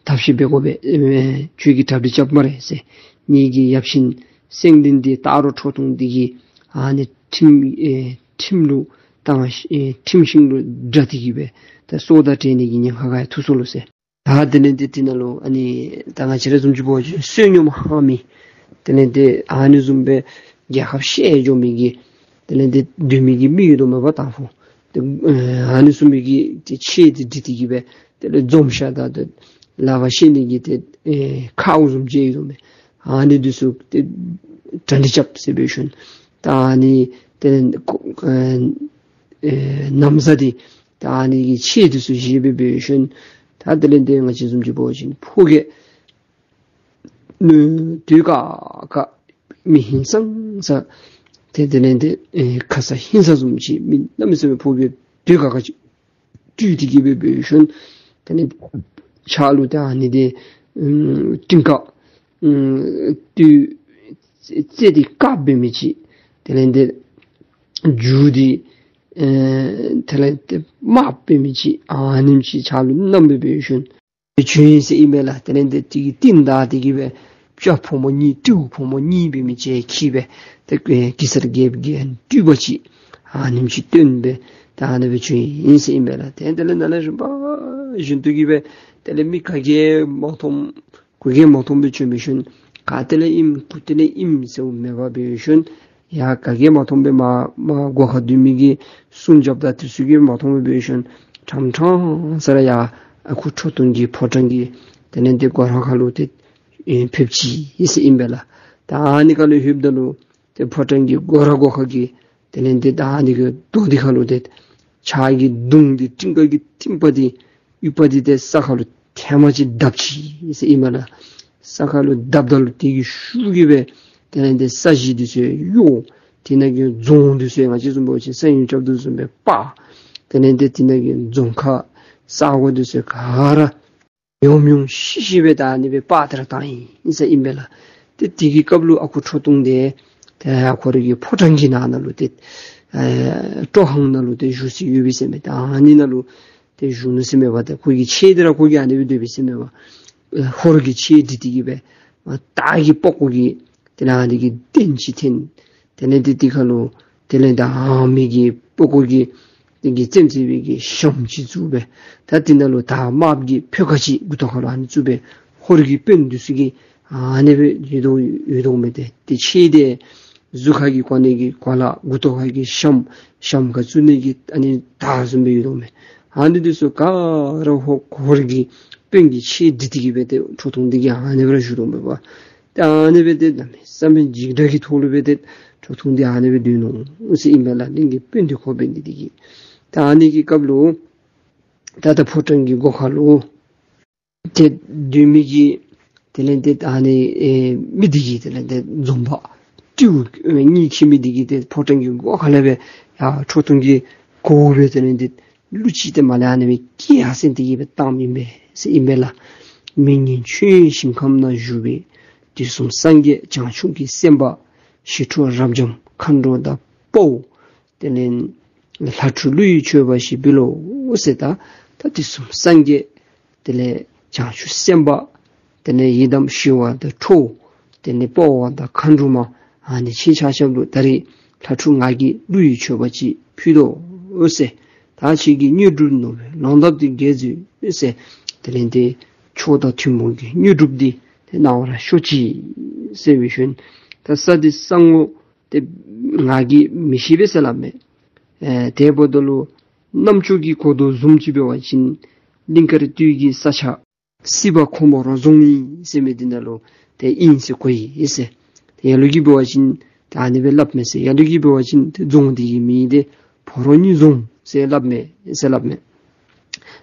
ཐབས་ཤེས་འབད་དགོ་པས། ཨེ་ཁྱོད་ཀྱིས་གྲ་སྒྲིག་རྐྱབ་སྨ་རེ་ཟེར། ངེ་གི་ཡབ་ཆེན་སེང་བློན་འདི་ད་རུང་ཁྲོ་ཐུང་འདི་གིས་ཨ་ནི་ཁྲིམས་ཨེ་ ཁྲིམས་ལུ་བཏང་ཨེ་ཁྲིམས་ཤིང་ལུ་སྒྲ་སྟེ་གི་སྦེ་ད་སྲོག་དང་བྲལ་ནི་གི་ཉེན་ཁ་ག་ཡང་ཐུག་སོ་ལོ་ཟེར། ད་དེ་ལས་ཏེ་དེ་ནང་ལུ་ཨ་ནི་ད་ང་བཅས་ར་བཟུམ་ཅིག་འབད་བ་ཅིན་བསོད་སྙོམས་ཧང་མི་དེ་ལས་ཏེ་ཨ་ནི་བཟུམ་སྦེ་རྒྱལ་ཁབ་བཤལ་འགྱོ་མི་གི་དེ་ལས་ཏེ་སྡོད་མི་གི་མི་ཡོད་དོ་མས་པ་དང་ཕུ། ཏེ་ཨ་ནི་བཟུམ་མའི་གི་ཏེ་ཆས་འདི་སྒྲིག་སྟེ་གི་སྦེ་དེ་ལས་འཛོམས་ཤ་དང་ཏེ་ལག་པར་བཤེད་ནི་གི་ཏེ་ཨེ་ཁའུ་བཟུམ་ཅིག་ཡོད་དོ་མས། ཨ་ནི་འདི་ཚུ་ཏེ་གྲ་སྒྲིག་རྐྱབ་ཟེར་འབད་ཞིནམ་ད་ཨ་ནི་ཏེ་ཨེ་ཨེ་ན་བཟའ་འདི་ད་ཨ་ནི་གི་ཆས་འདི་ཚུ་བཞེས་སྦེ་འབད་ཞིནམ་ད་དེ་ལས་ཏེ་ང་བཅས་བཟུམ་ཅིག་འབད་བ་ཅིན་ཕོ་རྒྱས་ནུ་དུས་ཁ་ཁ་མི་ཧིང་སངས་ས་ཏེ་དེ་ལས་ཏེ་ཨེ་ཁ་ས་ཧིང་ས་བཟུམ་ཅིག་མི་གནམ་མེད་ས་མེད་ཕོ་རྒྱས་དུས་ཁ་ཁ་ཅིག་སྤྲུལ་ཏེ་གི་སྦེ་འབད་ཞིནམ་དེ་ལས་ཕྱག་ལུ་ད་ཨ་ནི་འདི་ཨམ་ཏིང་ཀ་ཨམ་ཏེ་རྩེ་འདི་དཀརཔོ་འབད་མི་ཅིག་དེ་ལས་ཏེ་རྒྱུ་འདི་ཨེ་དེ་ལས་ཏེ་དམརཔོ་འབད་མི་ཅིག་ཨ་ནེམ་ཅིག་ཕྱག་ལུ་བསྣམས་སྦེ་འབད་ཞིནམ་བྱོན་ཡི་ཟེར་ཨིན་མས་ལགས། དེ་ལས་ཏེ་དེ་གི་རྟིང་བདའ་སྟེ་གི་སྦེ་སྤྱ་ཕོ་མོ་གཉིས་སྤྲེའུ་ཕོ་མོ་གཉིས་འབད་མི་ཅིག་འཁྱིད་སྦེ་ཏེ་གེ་སར་རྒྱལཔོ་གི་སྤྲུལ་པ་ཅིག་ཨ་ནེམ་ཅིག་སྟོན་སྦེ་ད་ཨ་ནི་སྦེ་བྱོན་ཡི་ཟེར་ཨིན་མས་ལགས། ཏེ་དེ་ལས་ནཱ་ལས་རིམ་པ་བཞིན་དུ་གི་སྦེ་དེ་ལས་མི་ག་གིས་མ་མཐོང་གུ་གིས་མ་མཐོང་སྦེ་བྱོན་འབད་ཞིནམ་ག་ཏེ་ལས་ཨིནམ་གུ་ཏེ་ལས་ཨིནམ་ཟེརཝ་མེད་པར་འབད་ཞིནམ་ཡ་ག་གིས་མ་མཐོང་སྦེ་མར་མར་སྒོ་ཁར་སྡོད་མི་གི་སྲུང་རྒྱབ་དང་དེ་ཚུ་གིས་མ་མཐོང་སྦེ་འབད་ཞིནམ་ཕྲང་ཕྲང་ས་ར་ཡར་ཨ་ཁུ་ཁྲོ་ཐུང་གི་ཕོ་བྲང་གི་དེ་ལས་ཏེ་སྒོ་ར་ཁ་ལུ་ཏེ་ཨེ་ཕེབས་ཅི་ཟེར་ཨིན་པས་ལགས། ད་ཨ་ནི་ཁ་ལུ་ལྷོདཔ་ད་ལུ་ཏེ་ཕོ་བྲང་གི་སྒོ་ར་སྒོ་ཁ་གི་དེ་ལས་ཏེ་ད་ཨ་ནི་གི་རྡོ་འདི་ཁ་ལུ་ཏེ་ཕྱག་གི་མདུང་འདི་ཏིང་ཀ་གི་རྟིང་པ་འདི་ཡུ་བ་འདི་ཏེ་ས་ཁ་ལུ་ཐེངས་མ་ཅིག་བརྡབ་ཅི་ཟེར་ཨིན་མས་ལགས། ས་ཁ་ལུ་བརྡབ་ད་ལུ་དེ་གི་ཤུགས་ཀྱིས་སྦེ་དེ་ལས་ཏེ་ས་གཞི་འདི་ཚུ་གཡོ། དེ་ནང་གི་རྫོང་འདི་ཚུ་ང་བཅས་བཟུམ་འབད་བ་ཅིན་ས་ཡོམ་རྐྱབ་དོ་བཟུམ་སྦེ་སྤར། དེ་ལས་ཏེ་དེ་ནང་གི་རྫོང་ཁ་ས་གོ་འདི་ཚུ་ག་ར་ཡོམ་ཡོམ་ཤི་ཤི་སྦེ་ད་ཨ་ནི་སྦེ་སྤར་ཏེ་ར་བཏང་ཡི་ཟེར་ཨིན་པས་ལགས། ཏེ་དེ་གི་སྐབས་ལུ་ཨ་ཁུ་ཁྲོ་ཐུང་འདི་ཏེ་ཁོ་རའི་གི་ཕོ་བྲང་གི་ནང་ན་ལུ་ཏེ་ཨེ་སྤྲོ་ཧང་ནང་ལུ་ཏེ་བཞུགས་ས་ཡོད་པས་ཟེར་མས། ད་ཨ་ནི་ནང་ལུ་ཏེ་བཞུགས་ནུག་ཟེར་མས་པ། ཏེ་ཁོ་གི་ཆས་འདི་ར་ཁོ་གིས་ཨ་ནི་སྦེ་སྡོད་པས་ཟེར་མས་པ། ཧོར་གྱི་ཆས་སྒྲིག་སྟེ་གི་སྦེ་སྟག་གི་པགས་ཀོ་གི་དེ་ལས་ཨ་ནི་གི་གདན་ཅིག་འཐེན། དེ་ལས་ཏེ་དེ་ཁ་ལུ་དེ་ལས་ད་ཧ་མི་གི་པགས་ཀོ་གི་དེ་གི་རྩེདམོ་རྩེ་བའི་གི་ཞྭམོ་ཅིག་བཙུགས་སྦེ་ད་དེ་ནང་ལུ་ད་དམརཔོ་གི་ཕོ་ཁ་ཅིག་མགུ་ཏོ་ཁ་ལུ་ཨ་ནི་བཙུགས་སྦེ་ཧོར་གྱི་དཔོན་འདི་ཚུ་གིས་ཨ་ནི་སྦེ་ཡོད་དོ་ཡོད་དོ་མས། ཏེ་དེ་ཆས་འདི་གཟུགས་ཁ་གི་གོན་ནི་གི་གོ་ལ་མགུ་ཏོ་ཁ་གི་ཞྭམོ་ཞྭམོ་ཁར་བཙུགས་ནི་གི་ཨ་ནི་དར་བཟུམ་སྦེ་ཡོད་དོ་མས། ཨ་ནི་འདི་ཚུ་ག་ར་ཧོ་ཧོར་གྱི་དཔོན་གྱི་ཆས་སྒྲིག་སྟེ་གི་སྦེ་ཏེ་ཁྲོ་ཐུང་འདི་གིས་ཨ་ནི་སྦེ་ར་བཞུགས་དོ་མས་པ། ཏེ་ཨ་ནི་སྦེ་ཏེ་གནམ་མེད་ས་མེད་འཇིགས་སྐྲག་གི་ཐོག་ལུ་སྦེ་ཏེ་ཁྲོ་ཐུང་འདི་ཨ་ནི་སྦེ་སྡོད་ནུག་ཟེར་ཨིན་པས་ལགས། གླིང་གི་དཔོན་འདི་ཁོ་འབད་ནི་འདི་གིས། ད་ཨ་ནི་གི་སྐབས་ལུ་ད་ད་ཕོ་བྲང་གི་སྒོ་ཁ་ལུ་ཏེ་སྡོད་མི་གི་དེ་ལས་ཏེ་ད་ཨ་ནི་ཨེ་མི་འདི་གིས་དེ་ལས་ཏེ་འཛོམས་པ་སྤྲེའུ་གཉིས་འཁྱིད་མི་འདི་གིས་ཏེ་ཕོ་བྲང་གི་སྒོ་ཁ་ལས་སྦེ་ཡར་ཁྲོ་ཐུང་གི་གོ་བ་སྦེ་དེ་ལས་ཏེ་གླུ་ཅིག་ཏེ་མར་ལས་ཨ་ནི་སྦེ་སྐད་ཡར་སེང་སྟེ་གི་སྦེ་བཏངམ་ཨིན་པས་ཟེར་ཨིན་པས་ལགས། མི་ངན་ཁྱོད་ཞིང་ཁམས་ན་བཞུགས་པའི་དུས་གསུམ་སངས་རྒྱས་བྱང་ཆུབ་ཀྱི་སེམས་དཔའ་ཞི་ཁྲོ་རབ་འབྱམས་མཁའ་འགྲོ་དང་དཔའ་བོ་དེ་ལས་ལྷ་ཕྲུག་ཀླུ་ཡི་མཆོད་པ་ཞིག་འབུལ་ལོ་ཟེར། ད་ད་དུས་གསུམ་སངས་རྒྱས་དེ་ལས་བྱང་ཆུབ་སེམས་དཔའ་དེ་ལས་ཡི་དམ་ཞི་བ་དང་ཁྲོ་དེ་ལས་དཔའ་བོ་དང་མཁའ་འགྲོ་མ་ཨ་ནི་ཁྱེད་ཆ་ཁྱབ་ལུ་ད་རིས་ལྷ་ཕྲུག་ང་གིས་ཀླུ་ཡི་མཆོད་པ་ཅིག་ཕུལ་དོ་ཟེར། ད་ཁྱེད་ཀྱི་དངོས་གྲུབ་ནོར་བུའི་ལོ་འདབ་འདི་རྒྱས་མཛོད་ཟེར། དེ་ལས་ཏེ་མཆོག་དང་ཐུན་མོང་གི་དངོས་གྲུབ་འདི་ཏེ་གནང་བར་ཤོག་ཅིག་ཟེར་འབད་ཞིནམ་ད་ས་འདི་ས་ངོ་ཏེ་ང་གིས་མི་ཤེས་པས་ཟེར་སླབ་མས། ཨེ་དེ་འབདཝ་ད་ལུ་རྣམ་ཅོ་གིས་གོ་དོ་བཟུམ་ཅིག་འབད་བ་ཅིན་གླིང་དཀར་སྟོད་ཀྱི་ས་ཆ་སྲིད་པ་ཁོ་མོ་ར་རྫོང་ཨིན་ཟེར་མི་འདི་ནང་ལུ་ཏེ་ཨིན་ཟེར་གོ་ཡི་ཟེར། ཏེ་ལ་ལུ་གིས་འབད་བ་ཅིན་ད་ཨ་ནི་སྦེ་སླབ་མས་ཟེར། ལ་ལུ་གིས་འབད་བ་ཅིན་ཏེ་རྫོང་འདི་གི་མིང་འདི་ཕོ་རོང་ཉི་རྫོང་ཟེར་སླབ་མས་ཟེར་སླབ་མས།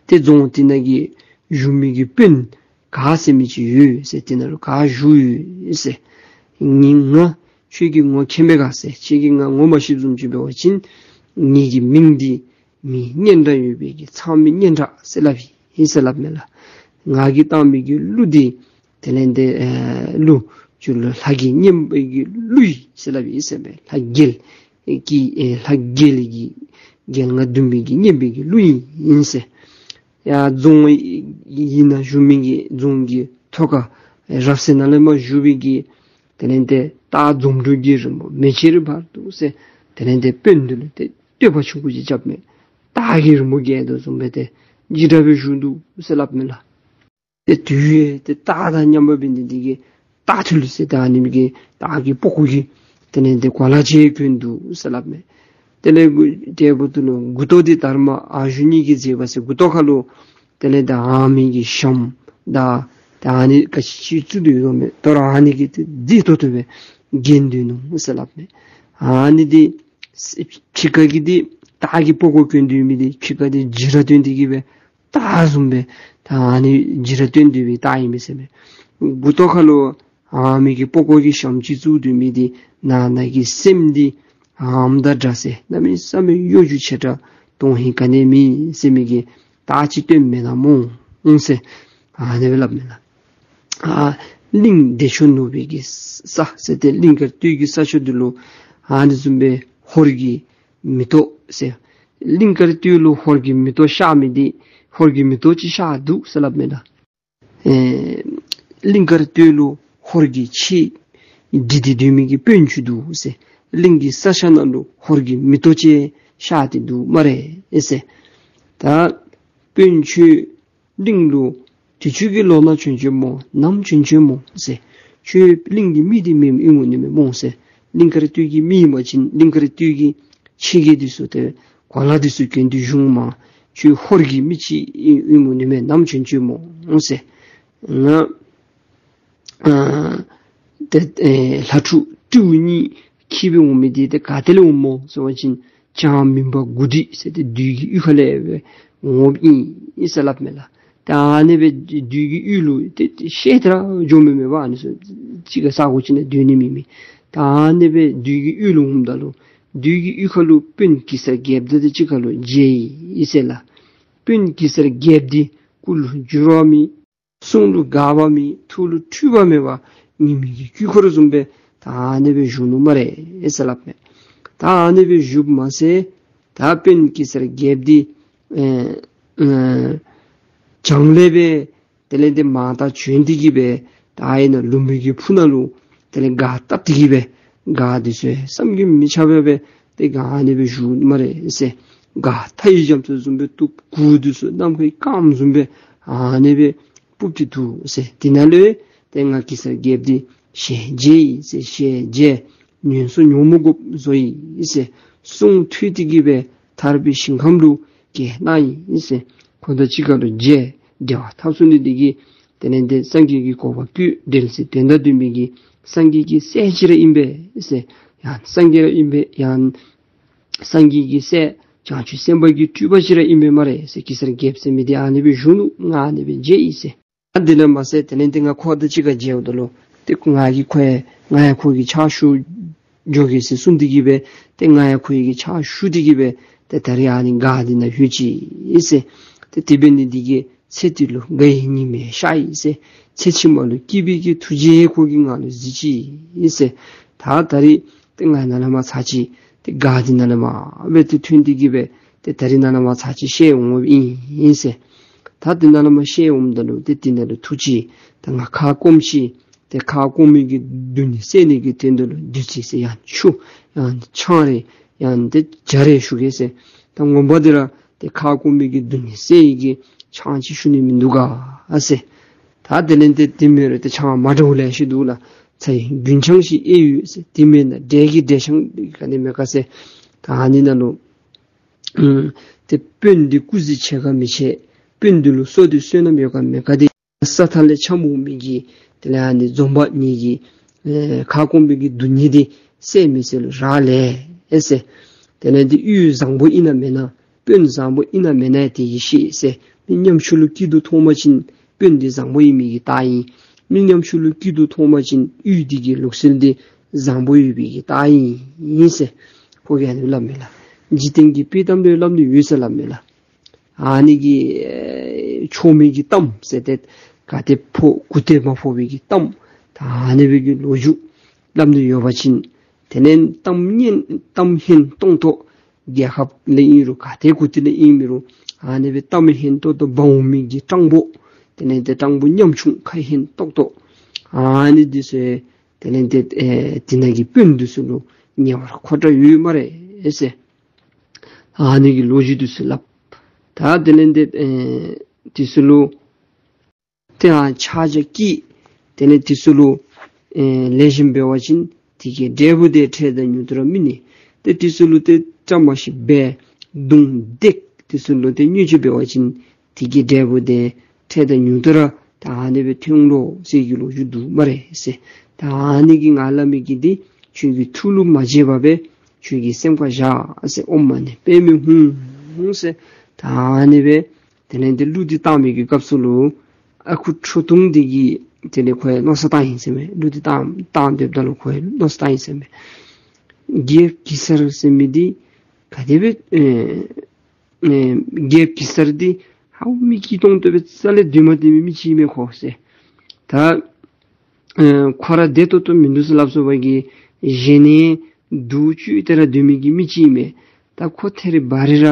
ཏེ་རྫོང་འདི་ནང་གི་བཞུགས་མི་གི་དཔོན་ག་ཟེར་མི་ཅིག་ཡོད་ཟེར། དེ་ནང་ལུ་ག་བཞུགས་ཡོད་ཟེར། ངེ་ང་ཁྱོད་ཀྱིས་ངོ་མཁྱེན་པས་ག་ཟེར། ཁྱོད་ཀྱིས་ང་ངོ་མ་ཤེསཔ་བཟུམ་ཅིག་འབད་བ་ཅིན་ངེ་གི་མིང་འདི་མི་སྙན་གྲགས་ཡོད་པའི་གི་ཚངས་མི་སྙན་གྲགས་ཟེར་སླབ་ཨིན་ཟེར་སླབ་མས་ལགས། ང་གིས་བཏང་མི་གི་གླུ་འདི་དེ་ལས་ཏེ་ཨེ་གླུ་ཅིག་ལུ་ལྷ་གིས་སྙན་པའི་གི་གླུ་ཨིན་ཟེར་སླབ་ཨིན་ཟེར་མས། ལྷ་རྒྱལ་གྱི་ཨེ་ལྷ་རྒྱལ་གྱི་རྒྱལ་རྔ་བརྡུང་བའི་གི་སྙན་པའི་གི་གླུ་ཨིན་ཟེར། ཡར་རྫོང་ཡི་ནང་བཞུགས་མི་གི་རྫོང་གི་ཐོག་ཁར་རབ་གསལ་ནང་ལས་མར་བཞུགས་པའི་གི་དེ་ལས་ཏེ་སྟག་འཛོམས་འབྲུག་གི་རི་མོ་མེ་ལྕེ་རི་བར་དུ་ཟེར། དེ་ལས་ཏེ་དཔོན་འདི་ལུ་ཏེ་ བསྟོད་པ་ཆུང་ཀུ་ཅིག་རྐྱབ་མས། སྟག་གི་རི་མོ་བརྒྱན་དོ་བཟུམ་སྦེ་ཏེ་འཇིགས་སྐྲག་སྦེ་བཞུགས་འདུག་ཟེར་སླབ་མས་ལགས། ཏེ་དུས་ཡང་ཏེ་སྟག་དང་མཉམ་པ་འབད་ནི་འདི་གིས་སྟག་ཐུལ་ཟེར་ད་ཨ་ནི་མི་གི་སྟག་གི་པགས་ཀོ་གིས་དེ་ལས་ཏེ་གོ་ལ་ཅིག་གྱོན་འདུག་ཟེར་སླབ་མས། དེ་ལས་མགུ་དེ་འབདཝ་ད་ལུ་མགུ་ཏོ་འདི་དར་མ་ཨ་ཞུ་གཉིས་ཀྱིས་མཛེས་པ་ཟེར་མགུ་ཏོ་ཁ་ལུ་དེ་ལས་ཏེ་ཨ་མི་གི་ཞྭམོ་དང་ད་ཨ་ནི་ག་ཅི་ཅིག་བཙུགས་ཏེ་ཡོད་མས། དོ་རུང་ཨ་ནི་གིས་ཏེ་མཛེས་ཏོག་ཏོ་སྦེ་བརྒྱན་ཏེ་ནུག་ཟེར་སླབ་མས། ཨ་ནི་འདི་ཕྱི་ཁ་གི་འདི་སྟག་གི་པགས་ཀོ་གྱོན་ཏེ་ཡོད་མི་འདི་ཕྱི་ཁ་འདི་འཇིགས་སྐྲག་སྟོན་ཏེ་གི་སྦེ་སྟག་བཟུམ་སྦེ་ད་ཨ་ནི་འཇིགས་སྐྲག་སྟོན་ཏེ་སྦེ་སྟག་ཨིན་མས་ཟེར་མས། མགུ་ཏོ་ཁ་ལུ་ཨ་མི་གི་པགས་ཀོ་གི་ཞྭམོ་ཅིག་བཙུགས་ཏེ་ཡོད་མི་འདི་ནང་ན་གི་སེམས་འདི་ཨམ་དང་འདྲ་ཟེར་གནམ་མེད་ས་མེད་གཡོ་སྒྱུ་ཆེ་དྲགས་དོན་ཧིང་ག་ནི་མེད་ཟེར་མི་གི་རྟགས་ཅིག་སྟོནམ་མེན་ན་སྨོ་ཟེར་ཨ་ནི་སྦེ་སླབ་མས་ལགས། ཨ་གླིང་བདེ་མཆོག་ནུབ་པའི་གི་ས་ཟེར་ཏེ་གླིང་དཀར་སྟོད་ཀྱི་ས་ཕྱོགས་འདི་ལུ་ཨ་ནི་བཟུམ་སྦེ་ཧོར་གྱི་མེ་ཏོག་ཟེར། གླིང་དཀར་སྟོད་ལུ་ཧོར་གྱི་མེ་ཏོག་ཤར་མི་འདི་ཧོར་གྱི་མེ་ཏོག་ཅིག་ཤར་འདུག་ཟེར་སླབ་མས་ལགས། ཨེ་གླིང་དཀར་སྟོད་ལུ་ཧོར་གྱི་ཆས་སྒྲིག་སྟེ་སྡོད་མི་གི་དཔོན་ཅིག་འདུག་ཟེར། གླིང་གི་ས་ཆ་ནང་ལུ་ཧོར་གྱི་མེ་ཏོག་ཅིག་ཤར་ཏེ་འདུག་སྨ་རེ་ཟེར། ད་དཔོན་ཁྱོད་གླིང་ལུ་དུས་ཅི་གི་ལོ་ན་བྱོན་བྱོནམ་སྨོ་ནམ་བྱོན་བྱོནམ་སྨོ་ཟེར། ཁྱོད་གླིང་གི་མི་འདི་མེནམ་ཨིན་འོང་ནི་མས་སྨོ་ཟེར། གླིང་དཀར་སྟོད་ཀྱི་མི་ཨིན་པ་ཅིན་གླིང་དཀར་སྟོད་ཀྱི་ཆས་གོས་འདི་ཚུ་ཏེ་གོ་ལ་འདི་ཚུ་གྱོན་ཏེ་བཞུགས་མས། ཁྱོད་ཧོར་གྱི་མི་ཅིག་ཨིན་འོང་ནི་མས་ནམ་བྱོན་བྱོནམ་སྨོ་ཟེར། ང་ཨ་ཏེ་ཨེ་ལྷ་ཕྲུག་སྤྲེའུ་གཉིས་འཁྱིད་སྦེ་འོང་མི་འདི་ཏེ་ག་ཏེ་ལས་འོངམ་སྨོ་ཟེར་བ་ཅིན་བྱང་མུན་པ་དགུ་སྒྲིལ་ཟེར་ཏེ་བདུད་ཀྱི་གཡུས་ཁ་ལས་སྦེ་འོངམ་ཨིན་ཟེར་སླབ་མས་ལགས། ད་ཨ་ནི་སྦེ་བདུད་ཀྱི་གཡུས་ལུ་ཏེ་ཏེ་ཤེས་དྲགས་འགྱོ་མི་མེད་པ། ཨ་ནི་ཚུ་གཅིག་ཁར་ས་གོ་ཅིག་ནང་སྡོད་ནི་མེད་མི། ད་ཨ་ནི་སྦེ་བདུད་ཀྱི་གཡུས་ལུ་འོངམ་ད་ལུ་བདུད་ཀྱི་གཡུས་ཁ་ལུ་དཔོན་གེ་སར་རྒྱལཔོ་དང་ཏེ་གཅིག་ཁར་ལུ་མཇལ་ཡི་ཟེར་ལགས། དཔོན་གེ་སར་རྒྱལཔོ་འདི་སྐུ་ལུ་འགྱུར་བ་མེད། གསུང་ལུ་འགག་པ་མེད། ཐུགས་ལུ་འཁྲུལ་པ་མེད་པ་ཉི་མའི་གི་དཀྱིལ་འཁོར་བཟུམ་སྦེ་ད་ཨ་ནི་སྦེ་བཞུགས་ནུག་སྨ་རེ་ཟེར་སླབ་མས། ད་ཨ་ནི་སྦེ་བཞུགསཔ་མ་ཚད་ད་དཔོན་གེ་སར་རྒྱལཔོ་འདི་ཨེ་ཨེ་བྱང་ལས་སྦེ་དེ་ལས་ཏེ་མར་ད་བྱོན་ཏེ་གི་སྦེ་ད་ཨ་ནཱ་ལུངམ་གི་ཕུ་ནང་ལུ་དེ་ལས་སྒར་བཏབ་སྟེ་གི་སྦེ་སྒར་འདི་ཚུ་བསམ་གྱིས་མི་ཁྱབ་པ་སྦེ་ཏེ་སྒར་ཨ་ནི་སྦེ་བཞུགས་སྨ་རེ་ཟེར། སྒར་མཐའི་རྒྱ་མཚོ་བཟུམ་སྦེ་བཏུབ། གུར་འདི་ཚུ་ནམ་མཁའི་སྐརམ་བཟུམ་སྦེ་ཨ་ནི་སྦེ་ཕུབ་སྟེ་འདུག་ཟེར། དེ་ནང་ལུ་ཏེ་ང་གེ་སར་རྒྱལཔོ་འདི་ཞལ་མཇལ་ཡི་ཟེར། ཞལ་མཇལ། ཉན་སོ་ཉོན་མོངས་འགོག་བཟོ་ཡི་ཟེར། གསུང་ཐོས་ཏེ་གི་སྦེ་ཐར་པའི་ཞིང་ཁམས་ལུ་སྐྱེལ་གནང་ཡི་ཟེར། ཁོང་དང་གཅིག་ཁར་ལུ་མཇལ། འབྲེལ་བ་འཐབ་ཚུགས་ནི་འདི་གིས་དེ་ལས་ཏེ་སངས་རྒྱས་ཀྱི་གོ་འཕང་བཀོད། འབྲེལ་ཚད་དོན་དང་ལྡན་པའི་གི་སངས་རྒྱས་ཀྱི་སྲས་ཅིག་ར་ཨིན་པས་ཟེར། ཡང་སངས་རྒྱས་ར་ཨིན་པས། ཡང་སངས་རྒྱས་ཀྱི་སྲས་བྱང་ཆུབ་སེམས་དཔའ་གི་སྤྲུལ་པ་ཅིག་ར་ཨིན་པས་སྨ་རེ་ཟེར། གེ་སར་རྒྱལཔོ་ཟེར་མི་འདི་ཨ་ནི་སྦེ་བཞུགས་ནུག། ང་ཨ་ནི་སྦེ་མཇལ་ཡི་ཟེར། ཨ་དེ་ལས་མ་ཚད་དེ་ལས་ཏེ་ང་ཁོ་དང་གཅིག་ཁར་མཇལཝ་ད་ལུ་ཏེ་ང་གིས་ཁོ་ཡང་ང་ཡང་ཁོ་གི་ཕྱག་ཞུ་འགྱོ་གེ་ཟེར་གསུངས་ཏེ་གི་སྦེ་ཏེ་ང་ཡང་ཁོ་གི་ཕྱག་ཞུ་སྟེ་གི་སྦེ་ཏེ་ད་རིས་ཨ་ནི་སྒར་འདི་ནང་ལྷོད་ཅི་ཟེར། ཏེ་དེ་འབད་ནི་འདི་གིས་ཚེ་འདི་ལུ་དགའ་བའི་ཉི་མ་ཤར་ཡི་ཟེར། ཚེ་ཕྱི་མ་ལུ་སྐྱིད་པའི་གི་ཐུགས་རྗེ་ཁོ་གིས་ང་ལུ་གཟིགས་ཅི་ཟེར། ད་ད་རིས་ཏེ་ང་ནཱ་ལས་མར་ཚར་ཅིག་ཏེ་སྒར་འདི་ནང་ལས་མར་སྦེ་ཏེ་ཐོན་ཏེ་གི་སྦེ་ཏེ་ད་རིས་ནཱ་ལས་མར་ཚར་ཅིག་བཤལ་འོང་འོངམ་ཨིན་ཟེར། ད་ཏེ་ནཱ་ལས་མར་བཤལ་འོངམ་ད་ལུ་ཏེ་དེ་ནང་ལུ་ཐུགས་ཅིག་ད་ང་ཁ་སྐོམ་ཅི། ཏེ་ཁ་སྐོམ་མི་གི་སྡུག་བསྔལ་སེལ་ནི་གི་དོན་དུ་ལུ་དུས་ཅི་ཟེར་ཡང་ཆུ་ཡང་ཆང་རེ་ཡང་ཏེ་ཇ་རེ་ཞུ་གེ་ཟེར། ད་ངོ་མ་འདི་ར་ཏེ་ཁ་སྐོམ་མི་གི་སྡུག་བསྔལ་སེལ་ནི་གི་ཆང་ཅིག་ཞུ་ནི་མིན་འདུག་ག་ཟེར། ད་དེ་ལས་ཏེ་དེ་མེན་རུང་ཏེ་ཆང་མ་འདྲཝ་ལེ་ཤ་འདུག་ལགས། ཚྭའི་རྒུན་ཆང་ཅིག་ཨེ་ཡོད་ཟེར། དེ་མེན་ན་འབྲས་ཀྱི་འབྲས་ཆང་ག་ནི་མེད་ག་ཟེར། ད་ཨ་ནི་ནང་ལུ་ཨུམ་ཏེ་དཔོན་འདི་སྐུ་གཟི་ཆེ་ག་མི་ཆེ། དཔོན་འདི་ལུ་བསོད་བདེ་བསོད་ནམས་ཡོད་ག་མེད་ག་འདི་ས་མཐའ་ལས་འཁྱམས་འོང་མི་གི་དེ་ལས་ཨ་ནི་འཛོམས་པ་ངེ་གི་ཨེ་ཁ་སྐོམ་པའི་གི་སྡུག་བསྔལ་འདི་སེལ་མི་སེལ་ལུ་རག་ལས་ཨེ་ཟེར། དེ་ལས་འདི་གཡུས་བཟང་པོ་ཨིན་ན་མེན་ན་དཔོན་བཟང་པོ་ཨིན་ན་མེན་ན་དེ་གིས་ཤེས་ཟེར། མི་ཉམ་ཆུང་ལུ་སྐྱིད་སྡུག་མཐོང་པ་ཅིན་དཔོན་འདི་བཟང་པོ་ཨིན་མི་གི་རྟགས་ཨིན། མི་ཉམ་ཆུང་ལུ་སྐྱིད་སྡུག་མཐོང་པ་ཅིན་གཡུས་འདི་གི་ལུགས་སྲོལ་འདི་བཟང་པོ་ཡོད་པའི་གི་རྟགས་ཨིན་ཟེར། ཁོ་གིས་ཨ་ནི་སླབ་མས་ལགས། འཇིག་རྟེན་གྱི་དཔྱེ་གཏམ་ལུ་སླབ་ནི་ཡོད་ཟེར་སླབ་མས་ལགས། ཨ་ནི་གི་ཨེ་ཆོ་མེད་ཀྱི་གཏམ་ཟེར་ཏེ་ག་ཏེ་ཕོག་གུ་ཏེ་མ་ཕོག་པའི་གི་གཏམ། ད་ཨ་ནི་སྦེ་གི་ལོ་རྒྱུས་སླབ་ནི་ཡོད་པ་ཅིན་དེ་ལས་གཏམ་སྙན་གཏམ་སྙན་ཏོང་ཏོ་རྒྱལ་ཁབ་ལས་ཨིན་རུང་ག་ཏེ་གུ་ཏེ་ལས་ཨིན་མི་རུང་ཨ་ནི་སྦེ་གཏམ་སྙན་ཏོང་ཏོ་འབག་འོང་མི་གི་སྤྲང་པོ། དེ་ལས་ཏེ་སྤྲང་པོ་ཉམ་ཆུང་ཁ་སྙན་ཏོག་ཏོ། ཨ་ནི་འདི་ཚུ་དེ་ལས་ཏེ་ཨེ་དེ་ནང་གི་དཔོན་འདི་ཚུ་ལུ་ཉེ་བར་མཁོ་དྲགས་ཡོད་སྨ་རེ་ཟེར། ཨ་ནི་གི་ལོ་རྒྱུས་འདི་ཚུ་སླབ། ད་དེ་ལས་འདི་ཨེ་འདི་ཚུ་ལུ་ཏེ་ཨ་ཆ་བཞག་གི་དེ་ལས་འདི་ཚུ་ལུ་ཨེ་ལེགས་ཤོམ་འབད་བ་ཅིན་དེ་གི་འབྲས་བུ་དེ་འཕྲལ་དང་མྱུར་དུ་ར་སྨིན་ནི། ཏེ་འདི་ཚུ་ལུ་ཏེ་བཀྲ་མ་ཤིས་པའི་གདུང་འདེགས་འདི་ཚུ་ལུ་ཏེ་བསྙོན་བརྒྱུད་འབད་བ་ཅིན་དེ་གི་འབྲས་བུ་དེ་འཕྲལ་དང་མྱུར་དུ་ར་ད་ཨ་ནི་སྦེ་ཐོན་ལོ་ཟེར་གྱི་ལོ་རྒྱུས་འདུག་སྨ་རེ་ཟེར། ད་ཨ་ནི་གི་ང་སླབ་མི་གི་འདི་ཁྱོད་ཀྱི་ཐུགས་ལུ་མ་བརྗེད་པར་སྦེ་ཁྱོད་ཀྱི་སེམས་ཁར་བཞག་ཟེར། ཨོཾ་མ་ཎི་པདྨེ་ཧཱུྃ་ཟེར། ད་ཨ་ནི་སྦེ་དེ་ལས་འདི་གླུ་འདི་བཏང་མི་གི་སྐབས་སུ་ལུ་ཨ་ཁུ་ཁྲོ་ཐུང་འདི་གིས་དེ་ལས་ཁོ་ཡང་མནོ་བསམ་བཏང་ཡི་ཟེར་མས། གླུ་འདི་བཏང་བཏང་སྡོདཔ་ད་ལུ་ཁོ་ཡང་མནོ་བསམ་བཏང་ཡི་ཟེར་མས། རྒྱལཔོ་གེ་སར་ཟེར་མི་འདི་ག་དེ་སྦེ་ཨེ་ཨེ་རྒྱལཔོ་གེ་སར་འདི་ཧ་མི་སྐྱིད་ཏོང་ཏོ་སྦེ་རྩ་ལས་སྡོད་མ་སྡོད་མི་མི་ཅིག་ཨིན་མས་ཁོ་ཟེར། ད་ཨེ་ཁོ་ར་བདེ་ཏོག་ཏོ་མིན་འདུག་ཟེར་སླབ་སོང་བ་གི་གཞན་ནི་སྡུག་བཅུག་སྟེ་ར་སྡོད་མི་གི་མི་ཅིག་ཨིན་མས། ད་ཁོ་ཐད་རི་བ་རི་ར་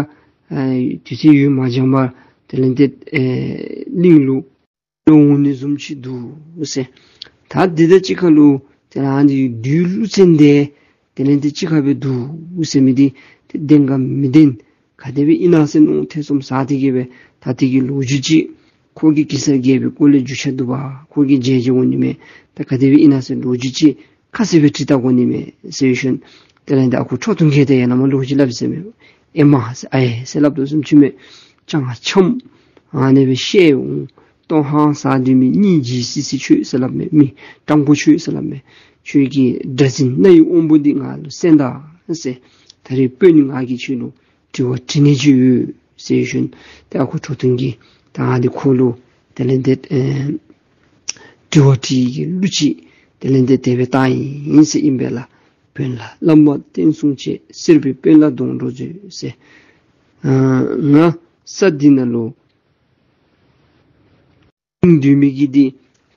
ཨེ་དུས་ཚོད་ཡུན་མ་འགྱངས་པར་དེ་ལས་འདི་ཨེ་གླིང་ལུ་འོང་ནི་བཟུམ་ཅིག་འདུག་ཟེར། ད་འདི་དང་གཅིག་ཁར་ལུ་དེ་ལས་འདི་བདུད་ཀླུ་བཙན་འདི་དེ་ལས་འདི་གཅིག་ཁར་སྦེ་འདུག་ཟེར་མི་འདི་ཏེ་བདེན་ག་མི་བདེན་ག་དེ་སྦེ་ཨིན་ན་ཟེར་མནོ་ཐེ་ཚོམ་ཟ་སྟེ་གི་སྦེ་ད་དེ་གི་ལོ་རྒྱུས་ཅིག་ཁོ་གིས་གེ་སར་རྒྱལ་པོའི་སྐོར་ལས་རྒྱུས་ཆ་འདུག་པ། ཁོ་གིས་མཇལ་མཇལ་འོང་ནི་མས། ད་ག་དེ་སྦེ་ཨིན་ན་ཟེར་ལོ་རྒྱུས་ཅིག་ཁ་གསལ་སྦེ་དྲི་བལྟ་དགོ་ནི་མས་ཟེར་ཞིནམ་དེ་ལས་འདི་ཨ་ཁུ་ཁྲོ་ཐུང་གིས་ཏེ་ཡང་ན་མ་ལོ་རྒྱུས་སླབ་ཟེར་མས། ཨེ་མ་ཟེར་ཨའི་ཟེར་སླབ་དོ་བཟུམ་ཅིག་མས། ཅང་ཆམ་ཨ་ནི་སྦེ་བཤད་འོང་། ལྟོ་ཧང་སངས་སྡོད་མི་སྙིང་རྗེ་སི་སི་ཁྱོད་ཟེར་སླབ་མས། མི་སྤྲང་པོ་ཁྱོད་ཟེར་སླབ་མས། ཁྱོད་ཀྱི་དགྲ་འཛིན་རྣ་ཡི་དབང་པོ་འདི་ང་ལུ་གསན་ད་ཟེར། ད་རིས་དཔོན་ནི་ང་གིས་ཁྱོད་ལུ་དྲི་བ་དྲི་ནི་ཅིག་ཡོད་ཟེར་ཞིནམ་ཏེ་ཨ་ཁུ་ཁྲོ་ཐུང་གིས་ད་ཨ་ནི་ཁོ་ལུ་དེ་ལས་འདི་ཨེ་དྲི་བ་དྲི་གི་གླུ་ཅིག་དེ་ལས་འདི་དེ་སྦེ་བཏང་ཡི་ཟེར་ཨིན་པས་ལགས། བོན་ལ་བླ་མ་བསྟེན་སྲུང་བྱེད། གསེར་པའི་དཔོན་ལ་སྡོང་གྲོགས་མཛོད་ཟེར། ཨ་ང་ས་འདི་ནང་ལུ་སྡོད་མི་གི་འདི་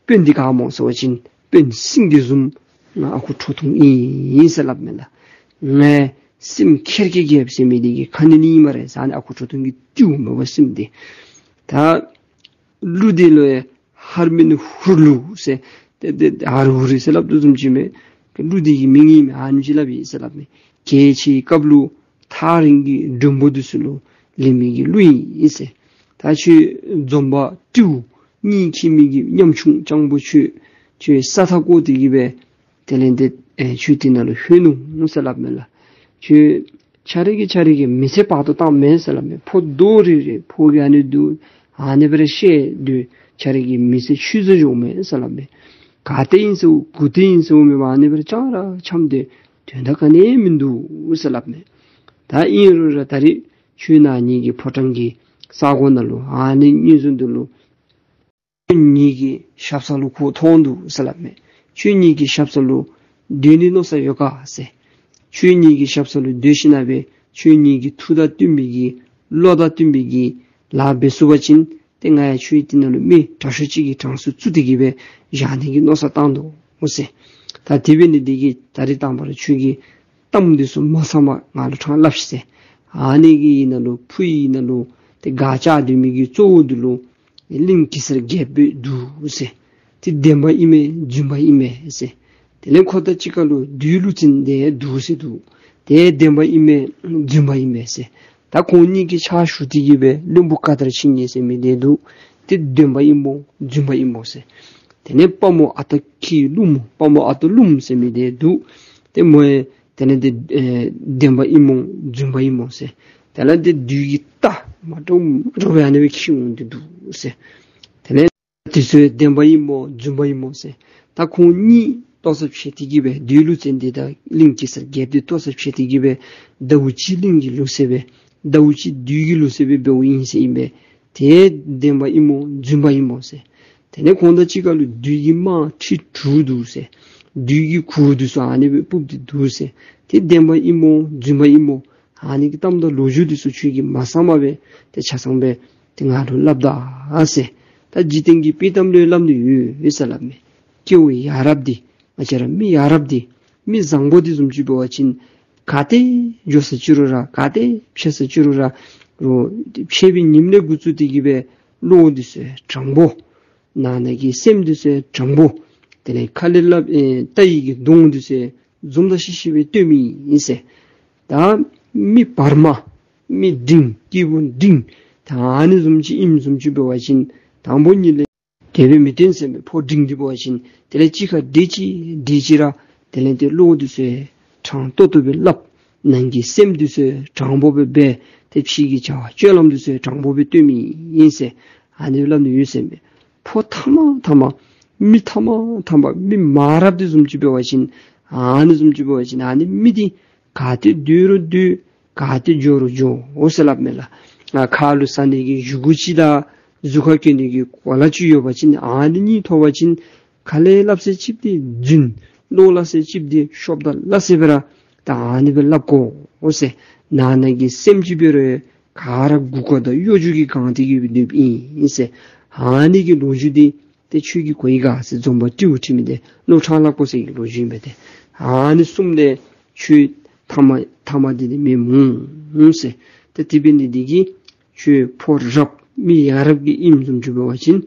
དཔོན་འདི་ག་སྨོ་ཟེར་བ་ཅིན་དཔོན་སེང་གེ་བཟུམ་ང་ཨ་ཁུ་ཁྲོ་ཐུང་ཨིན་ཟེར་སླབ་མས་ལགས། ངའི་སྲིངམོ་ཁེར་གྱི་རྒྱལཔོ་ཟེར་མི་འདི་གི་ཁ་ནི་ནི་ཨིན་སྨ་རེ་ཟེར། ཨ་ནི་ཨ་ཁུ་ཁྲོ་ཐུང་གིས་ཏེ་འོང་མས་པ་སྲིངམོ་འདི། ད་གླུ་འདི་ལུ་ཡང་ཧར་མི་ནི་ཧུར་གླུ་ཟེར། ཏེ་ཏེ་ཧར་ཧུར་ཟེར་སླབ་དོ་བཟུམ་ཅིག་མས། གླུ་འདི་གི་མིང་ཨིན་མས། ཨ་ནི་ཅིག་སླབ་ཨིན་ཟེར་སླབ་མས། གལ་ཆེའི་སྐབས་ལུ་ཐག་རིང་གི་མགྲོན་པོ་འདི་ཚུ་ལུ་ལེན་མི་གི་གླུ་ཨིན་ཟེར། ད་ཁྱོད་འཛོམས་པ་སྤྲེའུ་གཉིད་ཁེངས་མི་གི་ཉམ་ཆུང་སྤྱང་པོ་ཁྱོད་ཁྱོད་ས་མཐའ་བསྐོར་ཏེ་གི་སྦེ་དེ་ལས་འདི་ཨེ་ཁྱོད་འདི་ནང་ལུ་ལྷོད་ནུག་ཟེར་སླབ་མས་ལགས། ཁྱོད་ཁྱོད་རའི་གི་ཁྱོད་རའི་གི་མི་ཚེ་བར་དོ་བཏང་མེད་ཟེར་སླབ་མས། ཕོ་རྡོག་རེ་རེ་ཕོ་གི་ཨ་ནི་འདུག་ཨ་ནི་སྦེ་ར་བཤད་སྡོད། ཁྱོད་རའི་གི་མི་ཚེ་ཆུད་ཟོས་འགྱོཝ་མས་ཟེར་སླབ་མས། ག་ཏེ་ཨིན་ཟེར་གུ་ཏེ་ཨིན་ཟེར་མེད་པར་ཨ་ནི་སྦེ་ར་ཅང་ར་འཆམ་སྟེ་དོན་དག་ག་ནི་མིན་འདུག་ཟེར་སླབ་མས། ད་ཨིན་རུང་ར་ད་རིས་ཁྱོད་ནཱ་ངེ་གི་ཕོ་བྲང་གི་ས་གོ་ནང་ལུ་ཨ་ནི་ཉིན་གུང་འདི་ལུ་ཁྱོད་ངེ་གི་ཞབས་ས་ལུ་ཁོ་མཐོང་འདུག་ཟེར་སླབ་མས། ཁྱོད་ངེ་གི་ཞབས་ས་ལུ་སྡོད་ནི་མནོ་ས་ཡོད་ག་ཟེར། ཁྱོད་ངེ་གི་ཞབས་ས་ལུ་སྡོད་ཞིན་ན་སྦེ་ཁྱོད་ངེ་གི་ཐུགས་དང་བསྟུན་པའི་གི་བློ་དང་བསྟུན་པའི་གི་ལཱ་འབད་ཚུགས་པ་ཅིན་ཏེ་ང་ཡང་ཁྱོད་འདི་ནང་ལུ་མི་དྲག་ཤོས་ཅིག་གི་གྲངས་སུ་བཙུགས་ཏེ་གི་སྦེ་བཞག་ནི་གི་མནོ་བསམ་བཏང་དོ་འོང་ཟེར། ད་དེ་འབད་ནི་འདི་གིས་ད་རིས་དང་པ་ར་ཁྱོད་ཀྱི་གཏམ་འདི་ཚུ་མ་གསང་པར་ང་ལུ་ཕྲང་སླབ་ཤིག་ཟེར། ཨ་ནི་གི་ནང་ལུ་ཕུ་ཡི་ནང་ལུ་ཏེ་སྒར་བཅགས་སྡོད་མི་གི་གཙོ་བོ་འདི་ལུ་གླིང་གེ་སར་རྒྱལཔོ་འདུག་ཟེར། ཏེ་བདེན་པ་ཨིན་མས་རྫུན་པ་ཨིན་མས་ཟེར། དེ་ལས་ཁོ་དང་གཅིག་ཁར་ལུ་བདུད་ཀླུ་བཙན་འདི་འདུག་ཟེར་འདུག། ཏེ་བདེན་པ་ཨིན་མས་རྫུན་པ་ཨིན་མས་ཟེར། ད་ཁོང་གཉིས་ཀྱི་ཕྱག་ཞུ་སྟེ་གི་སྦེ་བློན་པོ་ཀ་དར་ཕྱིན་ཉེ་ཟེར་མི་འདི་འདུག། ཏེ་བདེན་པ་ཨིན་མོ་རྫུན་པ་ཨིན་མོ་ཟེར། དེ་ལས་དཔའ་མོ་ཨ་སྟག་ཁྱི་ཀླུ་མོ་དཔའ་མོ་ཨ་སྟག་ཀླུ་མོ་ཟེར་མི་འདི་འདུག། ཏེ་མོ་ཡང་དེ་ལས་འདི་ཨེ་བདེན་པ་ཨིན་མོ་རྫུན་པ་ཨིན་མོ་ཟེར། དེ་ལས་འདི་བདུད་ཀྱི་རྟ་མ་འདྲཝ་མ་འདྲཝ་སྦེ་ཨ་ནི་སྦེ་འཁྱིད་འོང་སྟེ་འདུག་ཟེར། དེ་ལས་དེ་ཚུ་བདེན་པ་ཨིན་མོ་རྫུན་པ་ཨིན་མོ་ཟེར། ད་ཁོང་གཉིས་ལྟོ་ཚང་ཕྱད་དེ་གི་སྦེ་བདུད་ཀླུ་བཙན་འདི་དང་གླིང་གེ་སར་རྒྱལཔོ་འདི་ལྟོ་ཚང་ཕྱད་དེ་གི་སྦེ་ཟླཝ་གཅིག་གླིང་གི་ལུགས་སྲོལ་སྦེ་ཟླཝ་གཅིག་བདུད་ཀྱི་ལུགས་སྲོལ་སྦེ་འབདཝ་ཨིན་ཟེར་ཨིན་པས། དེ་བདེན་པ་ཨིན་མོ་རྫུན་པ་ཨིན་མོ་ཟེར། དེ་ལས་ཁོང་དང་གཅིག་ཁར་ལུ་བདུད་ཀྱི་དམག་ཁྲི་དྲུག་འདུག་ཟེར། བདུད་ཀྱི་གུར་འདི་ཚུ་ཨ་ནི་སྦེ་སྤུབས་ཏེ་འདུག་ཟེར། དེ་བདེན་པ་ཨིན་མོ་རྫུན་པ་ཨིན་མོ། ཨ་ནི་གི་གཏམ་དང་ལོ་རྒྱུས་འདི་ཚུ་ཁྱོད་ཀྱིས་མ་གསང་པར་སྦེ་ཏེ་ཆ་ཚང་སྦེ་ཏེ་ང་ལུ་སླབ་ད་ཟེར། ད་འཇིག་རྟེན་གྱི་དཔྱེ་གཏམ་ལུ་སླབ་ནི་ཡོད་ཟེར་སླབ་མས། སྐྱེ་བོ་ཡ་རབས་འདི་ང་བཅས་ར་མི་ཡ་རབས་འདི་མི་བཟང་པོ་འདི་བཟུམ་ཅིག་འབད་བ་ཅིན་ག་ཏེ་འགྱོ་ས་ཅི་རུང་ར་ག་ཏེ་ཕྱད་ས་ཅི་རུང་ར་རོ་ཕྱད་པའི་ཉིནམ་ལས་འགོ་བཙུགས་ཏེ་གི་སྦེ་བློ་འདི་ཚུ་དྲང་པོ། ནང་ན་གི་སེམས་འདི་ཚུ་དྲང་པོ། དེ་ལས་ཁ་ལས་སླབ་ཨེ་རྟ་ཡི་གི་གདོང་འདི་ཚུ་འཛུམ་དང་ཤིག་ཤིག་སྦེ་སྟོན་མི་ཨིན་ཟེར། ད་མི་བར་མ་ མི་འབྲིང་སྐྱེས་བུ་འབྲིང་། ད་ཨ་ནི་བཟུམ་ཅིག་ཨིནམ་བཟུམ་ཅིག་འབད་བ་ཅིན་དང་པོ་ཉིད་ལས་དེ་སྦེ་མི་བཏོན་ཟེར་མས། ཕོ་འབྲིང་འདི་འབད་བ་ཅིན་དེ་ལས་གཅིག་ཁར་སྡོད་ཅི་སྡོད་ཅི་ར་དེ་ལས་ཏེ་བློ་འདི་ཚུ་དྲང་ཏོག་ཏོ་སྦེ་སླབ། ནང་གི་སེམས་འདི་ཚུ་དྲང་པོ་སྦེ་འབད། ཏེ་ཕྱི་གི་བྱ་བ་སྤྱོད་ལམ་འདི་ཚུ་དྲང་པོ་སྦེ་སྟོན་མི་ཨིན་ཟེར་ཨ་ནི་སླབ་ནི་ཡོད་ཟེར་མས། ཕོ་ཐ་མ་ཐ་མ་མི་ཐ་མ་ཐ་མ་མི་མ་རབས་འདི་བཟུམ་ཅིག་འབད་བ་ཅིན་ཨ་ནི་བཟུམ་ཅིག་འབད་བ་ཅིན་ཨ་ནི་མི་འདི་ག་ཏེ་སྡོད་རུང་སྡོད། ག་ཏེ་འགྱོ་རུང་འགྱོ་འོང་ཟེར་སླབ་མས་ལགས། ཨ་ཁ་ལུ་ཟ་ནི་གི་བཞེས་སྒོ་ཅིག་དང་གཟུགས་ཁར་གྱོན་ནི་གི་གོ་ལ་ཅིག་ཡོད་པ་ཅིན་ཨ་ནི་གཉིས་ཐོབ་པ་ཅིན་ཁ་ལས་སླབ་ས་ཅིག་འདི་རྫུན། བློ་སླབ་ས་ཅིག་འདི་ཤོབ་དང་སླ་བསྲེ་སྦེ་ར་ད་ཨ་ནི་སྦེ་སླབ་དགོ་འོང་ཟེར། ནང་ན་གི་སེམས་ཅིག་འབད་རུང་ག་ར་མགུ་སྐོར་དང་གཡོ་སྒྱུ་གིས་གང་སྟེ་གི་སྦེ་སྡོདཔ་ཨིན་ཟེར། ཨ་ནི་གི་ལོ་རྒྱུས་འདི་ཏེ་ཁྱོད་ཀྱིས་གོ་ཡི་ག་ཟེར། འཛོམས་པ་སྤྲེའུ་ཁྲིད་མི་འདི་བློ་ཕྲང་སླབ་དགོ་ཟེར་གྱི་ལོ་རྒྱུས་ཨིན་པས་ཏེ། ཨ་ནི་གསུམ་ལས་ཁྱོད་ཐ་མ་ཐ་མ་འདི་ནི་མེད་འོང་ཟེར། ཏེ་དེ་འབད་ནི་འདི་གིས་ཁྱོད་ཕོ་རབ་མི་ཡ་རབས་ཀྱི་ཨིནམ་བཟུམ་ཅིག་འབད་བ་ཅིན་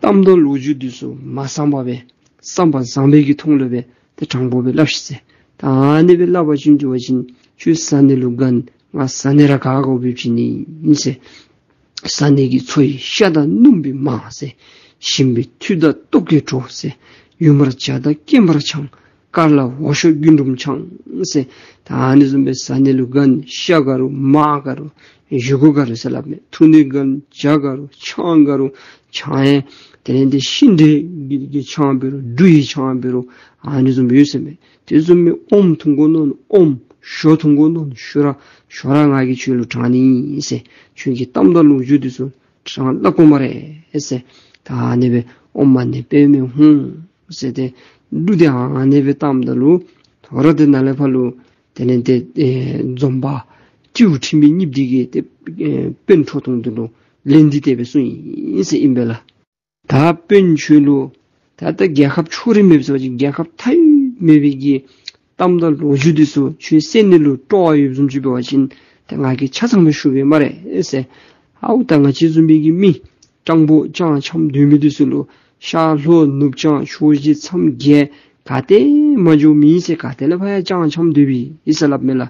གཏམ་དང་ལོ་རྒྱུས་འདི་ཚུ་མ་བཟང་པ་སྦེ་བསམ་པ་བཟང་པོའི་གི་ཐོག་ལུ་སྦེ་ཏེ་དྲང་པོ་སྦེ་སླབ་ཤིག་ཟེར། ད་ཨ་ནི་སྦེ་སླབ་པ་ཅིན་འགྱོ་བ་ཅིན་ཁྱོད་ཟ་ནི་ལུ་དགའ་ན་ང་ཟ་ནི་ར་ག་དགོ་པའི་བྱིན་ནི་ཨིན་ཟེར། ཟ་ནི་གི་ཚོད་ཤ་དང་སྣུམ་སྦེ་མང་ཟེར། ཞིམ་པའི་མཐུ་དང་སྟོབས་ཀྱིས་འགྲོ་ཟེར། ཡུ་མར་ཇ་དང་སྐྱེ་འབར་ཆང་། དཀར་ལ་འོ་ཞོ་རྒུན་འབྲུམ་ཆང་ཟེར། ད་ཨ་ནི་བཟུམ་སྦེ་ཟ་ནི་ལུ་དགའ་ན་ཤ་དགའ་རུང་མར་དགའ་རུང་བཞེས་སྒོ་དགའ་རུང་ཟེར་སླབ་མས། འཐུང་ནི་དགའ་ན་ཇ་དགའ་རུང་ཆང་དགའ་རུང་ཆང་ཡང་དེ་ལས་ཏེ་ཤིང་འབྲས་ཀྱི་ཆང་འབད་རུང་འབྲུ་ཡི་ཆང་འབད་རུང་ཨ་ནི་བཟུམ་སྦེ་ཡོད་ཟེར་མས། དེ་བཟུམ་སྦེ་ཨོམ་འཐུང་དགོ་མནོ་ན་ཨོམ། ཞོ་འཐུང་དགོ་མནོ་ན་ཞོ་ར་ཞོ་ར་ང་གིས་ཁྱོད་ལུ་དྲང་ནི་ཨིན་ཟེར། ཁྱོད་ཀྱི་གཏམ་དང་ལོ་རྒྱུས་འདི་ཚུ་དྲང་སླབ་དགོ་སྨ་རེ་ཟེར། ད་ཨ་ནི་སྦེ་ཨོཾ་མ་ཎི་པདྨེ་ཧཱུྃ་ཟེར་ཏེ་གླུ་འདི་ཨ་ནི་སྦེ་བཏངམ་ད་ལུ་དོ་རུང་དེ་ནང་ལས་ཕར་ལུ་དེ་ལས་ཏེ་ཨེ་འཛོམས་པ་སྤྲེའུ་ཁྲིད་མི་གཉིས་འདི་གིས་ཏེ་ཨེ་དཔོན་ཁྲོ་ཐུང་འདི་ལུ་ལན་འདི་དེ་སྦེ་གསུངས་ཡི་ཟེར་ཨིན་པས་ལགས། ད་དཔོན་ཁྱོད་ལུ་ད་ལྟོ་རྒྱལ་ཁབ་ཕྱོགས་རིས་མེདཔ་ཟེར་བ་ཅིན་རྒྱལ་ཁབ་མཐའ་དབུས་མེད་པའི་གི་གཏམ་དང་ལོ་རྒྱུས་འདི་ཚུ་ཁྱོད་གསན་ནི་ལུ་སྤྲོ་བ་ཡོདཔ་བཟུམ་ཅིག་འབད་བ་ཅིན་ཏེ་ང་གིས་ཆ་ཚང་སྦེ་ཞུ་བས་སྨ་རེ་ཟེར། ཨའུ་ད་ང་བཅས་བཟུམ་མའི་གི་མི་སྤྲང་པོ་སྤྱང་འཁྱམས་སྡོད་མི་འདི་ཚུ་ལུ་ཤར་ལྷོ་ནུབ་བྱང་ཕྱོགས་བཞི་མཚམས་བརྒྱད་ག་ཏེ་མ་འགྱོ་མི་ཨིན་ཟེར། ག་ཏེ་ལས་ཕར་ཡང་སྤྱང་འཁྱམས་སྡོད་པའི་ཨིན་ཟེར་སླབ་མས་ལགས།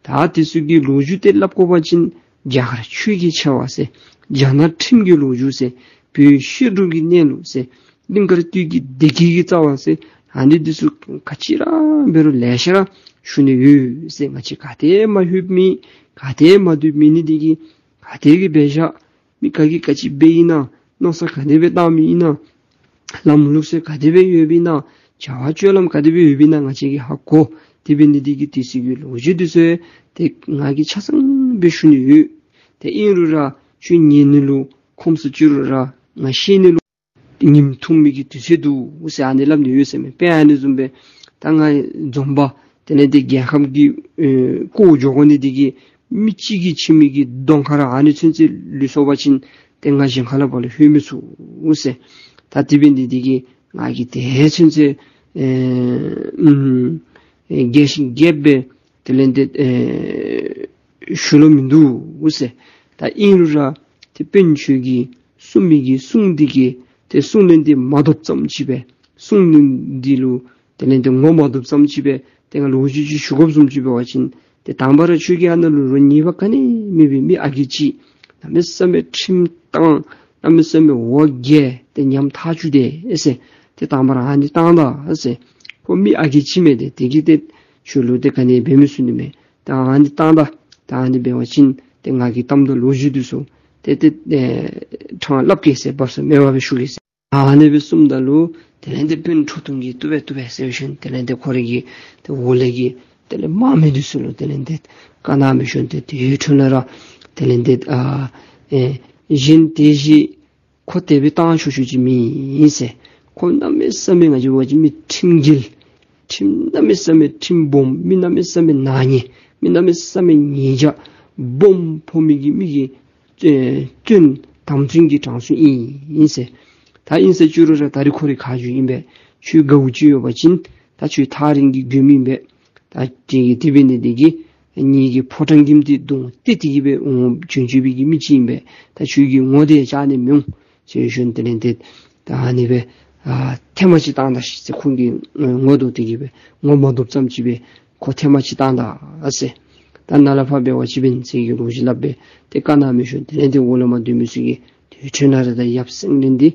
ད་འདི་ཚུ་གི་ལོ་རྒྱུས་འདི་སླབ་དགོ་པ་ཅིན་རྒྱ་གར་ཆོས་ཀྱི་ཆེ་བ་ཟེར། རྒྱ་ནག་ཁྲིམས་ཀྱི་ལོ་རྒྱུས་ཟེར། བོད་བཤད་སྒྲུབ་ཀྱི་གནས་ལུགས་ཟེར། གླིང་དཀར་སྟོད་ཀྱི་སྡེ་དགེ་གི་རྩ་བ་ཟེར། ཨ་ནི་འདི་ཚུ་ག་ཅི་ར་འབད་རུང་ལེ་ཤ་ར་ཞུ་ནི་ཡོད་ཟེར། ང་བཅས་ག་ཏེ་མ་ལྷོདཔ་མེད། ག་ཏེ་མ་སྡོདཔ་མེད་ནི་འདི་གིས་ག་ཏེ་གི་འབད་བཞག་མི་ག་གིས་ག་ཅི་འབད་ཡི་ན། མནོ་བསམ་ག་དེ་སྦེ་བཏངམ་ཨིན་ན། ལམ་ལུགས་སྲོལ་ག་དེ་སྦེ་ཡོདཔ་ཨིན་ན། བྱ་བ་སྤྱོད་ལམ་ག་དེ་སྦེ་ཡོདཔ་ཨིན་ན་ང་བཅས་ཀྱིས་ཧ་གོ། དེ་འབད་ནི་འདི་གིས་དེ་ཚུ་གི་ལོ་རྒྱུས་འདི་ཚུ་ཏེ་ང་གིས་ཆ་ཚང་སྦེ་ཞུ་ནི་ཡོད། ཏེ་ཨིན་རུང་ར་ཁྱོད་ཉན་ནི་ལུ་ཁོམ་སུ་ཅིག་རུང་ར་ང་བཤད་ནི་ལུ་ཉིནམ་ཐུང་མི་གི་དུས་ཚོད་འདུག་ཟེར་ཨ་ནི་སླབ་ནི་ཡོད་ཟེར་མས། དཔེ་ཨ་ནི་བཟུམ་སྦེ་ད་ང་འཛོམས་པ་དེ་ལས་ཏེ་རྒྱལ་ཁམས་ཀྱི་ཨེ་བསྐོར་འགྱོ་དགོ་ནི་འདི་གིས་མི་གཅིག་གིས་ཁྱིམ་གྱི་གདོང་ཁར་ཨ་ནི་ཚུན་ཚོད་ལུས་སོང་པ་ཅིན་ཏེ་ང་གཞན་ཁ་ལས་ཕར་ལུ་ལྷོད་མི་ཚུགས་ཟེར། ད་དེ་འབད་ནི་འདི་གིས་ང་གིས་དེ་ཚུན་ཚོད་ཨེ་ཨུམ་ཨེ་རྒྱས་ཤིང་རྒྱསཔ་སྦེ་དེ་ལས་ཏེ་ཨེ་ཞུ་ལོང་མིན་འདུག་ཟེར། ད་ཨིན་རུང་ར་ཏེ་དཔོན་ཁྱོད་ཀྱིས་གསུངས་མི་གི་གསུང་འདི་གིས་ཏེ་གསུང་ལན་འདི་མ་ཐོབ་ཙམ་ཅིག་སྦེ་གསུང་ལན་འདི་ལུ་དེ་ལས་ཏེ་ངོ་མ་བཏུབ་ཙམ་ཅིག་སྦེ་ཏེ་ང་ལོ་རྒྱུས་ཅིག་ཞུ་དགོཔ་བཟུམ་ཅིག་འབད་བ་ཅིན་ཏེ་དང་པ་ར་ཁྱོད་ཀྱི་ཨ་ནཱ་ལུ་རོགས་ཉེས་པ་ག་ནི་མེད་པའི་མི་ཨ་རྒས་ཅིག་གནམ་མེད་ས་མེད་ཁྲིམས་བཏང་གནམ་མེད་ས་མེད་འོ་བརྒྱལ་ཏེ་ཉམ་ཐག་བཅུག་སྟེ་ཨེ་ཟེར། ཏེ་དང་པ་ར་ཨ་ནི་བཏང་ད་ཨེ་ཟེར། ཁོ་མི་ཨ་རྒས་ཅིག་མས། ཏེ་དེ་གིས་ཏེ་ཁྱོད་ལུ་ཏེ་ག་ནི་འབད་མི་ཚུགས་ནི་མས། ད་ཨ་ནི་བཏང་ད། ད་ཨ་ནི་འབད་བ་ཅིན་ཏེ་ང་གིས་གཏམ་དང་ལོ་རྒྱུས་འདི་ཚུ་ཏེ་ཏེ་ཨེ་དྲང་སླབ་གེ་ཟེར། སྦ་གསང་མེད་པ་སྦེ་ཞུ་གེ་ཟེར། ཨ་ནི་སྦེ་གསུངམ་ད་ལུ་དེ་ལས་ཏེ་དཔོན་ཁྲོ་ཐུང་གིས་བཏུབ་པས་བཏུབ་པས་ཟེར་ཞིནམ་དེ་ལས་ཏེ་ཁོ་རའི་གི་ཏེ་འོག་ལས་ཀྱི་དེ་ལས་དམག་མི་འདི་ཚུ་ལུ་དེ་ལས་ཏེ་བཀའ་གནང་སྦེ་ཞིནམ་ཏེ་དེའི་འཕྲོ་ལས་ར་དེ་ལས་ཏེ་ཨ་ཨེ་གཞན་དེ་བཞིན་ཁོ་དེ་སྦེ་བཏང་ཆོག་ཆོག་ཅིག་མེན་ཟེར། ཁོ་གནམ་མེད་ས་མེད་ང་བཅས་འབད་བ་ཅིན་མི་ཁྲིམས་འགལ། ཁྲིམས་གནམ་མེད་ས་མེད་ཁྲིམས་སྦོམ། མི་གནམ་མེད་ས་མེད་ནག་ཉེས། མི་གནམ་མེད་ས་མེད་ཉེས་བྱ་སྦོམ་ཕོག་མི་གི་མི་གི་ཨེ་བཙོན་དམ་བཙོན་གྱི་གྲངས་སུ་ཨིན་ཟེར། ད་ཨིན་ཟེར་བཅུག་རུང་ར་ད་རིས་ཁོ་རའི་ཁ་རྗེ་ཨིན་པས། ཁྱོད་དགའཝ་ཅིག་ཡོད་པ་ཅིན་ད་ཁྱོད་ཐག་རིང་གི་མགྱོནམ་ཨིན་པས། ད་དེ་གིས་དེ་འབད་ནི་དེ་གིས་ངེ་གི་ཕོ་བྲང་གི་མི་འདི་གདོང་གཏད་དེ་གི་སྦེ་འོང་བྱོན་བྱོན་པའི་གི་མི་ཅིག་ཨིན་པས། ད་ཁྱོད་ཀྱི་ངོ་དེ་བཅར་ནི་མི་འོང་ཟེར་ཞིནམ་དེ་ལས་ཏེ་ད་ཨ་ནི་སྦེ་ཨ་ཐེངས་མ་ཅིག་བཏང་ད་ཤིག་ཟེར། ཁོང་གི་ངོ་དོ་དེ་གི་སྦེ་ངོ་མ་བཏུབ་ཙམ་ཅིག་སྦེ་ཁོ་ཐེངས་མ་ཅིག་བཏང་ད་ཟེར། ད་ནཱ་ལས་ཕར་འབད་བ་ཅིན་འབད་ཟེར་གྱི་ལོ་རྒྱུས་སླབ་སྦེ་ཏེ་བཀའ་གནང་མི་ཤོ། དེ་ལས་ཏེ་འོག་ལས་མར་སྡོད་མི་ཚུ་གིས་ཏེ་ཁྲོས་ནག་རི་དང་ཡབ་སེང་བློན་འདི་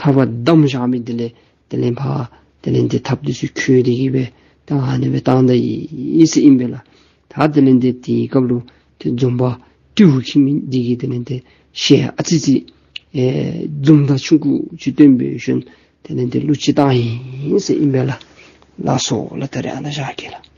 ཐགཔ་བསྡམས་བཞག་མི་དེ་ལས་དེ་ལས་ཕར་དེ་ལས་ཏེ་ཐགཔ་འདི་ཚུ་འཁྱུ་སྟེ་གི་སྦེ་ད་ཨ་ནི་སྦེ་བཏང་ད་ཡི་ཟེར་ཨིན་པས་ལགས། ད་དེ་ལས་ཏེ་དེའི་སྐབས་ལུ་ཏེ་འཛོམས་པ་སྤྲེའུ་འཁྱིད་མི་འདི་གིས་དེ་ལས་ཏེ་ཞལ་ཨ་ཙི་ཙི་ཨེ་འཛུམ་མདངས་ཆུང་ཀུ་ཅིག་སྟོན་སྦེ་ཞིནམ་དེ་ལས་ཏེ་གླུ་ཅིག་བཏང་ཡི་ཟེར་ཨིན་པས་ལགས། ལགས་སོ་ལགས། ད་རེས་ཨ་ནཱ་བཞག་གེ་ལགས།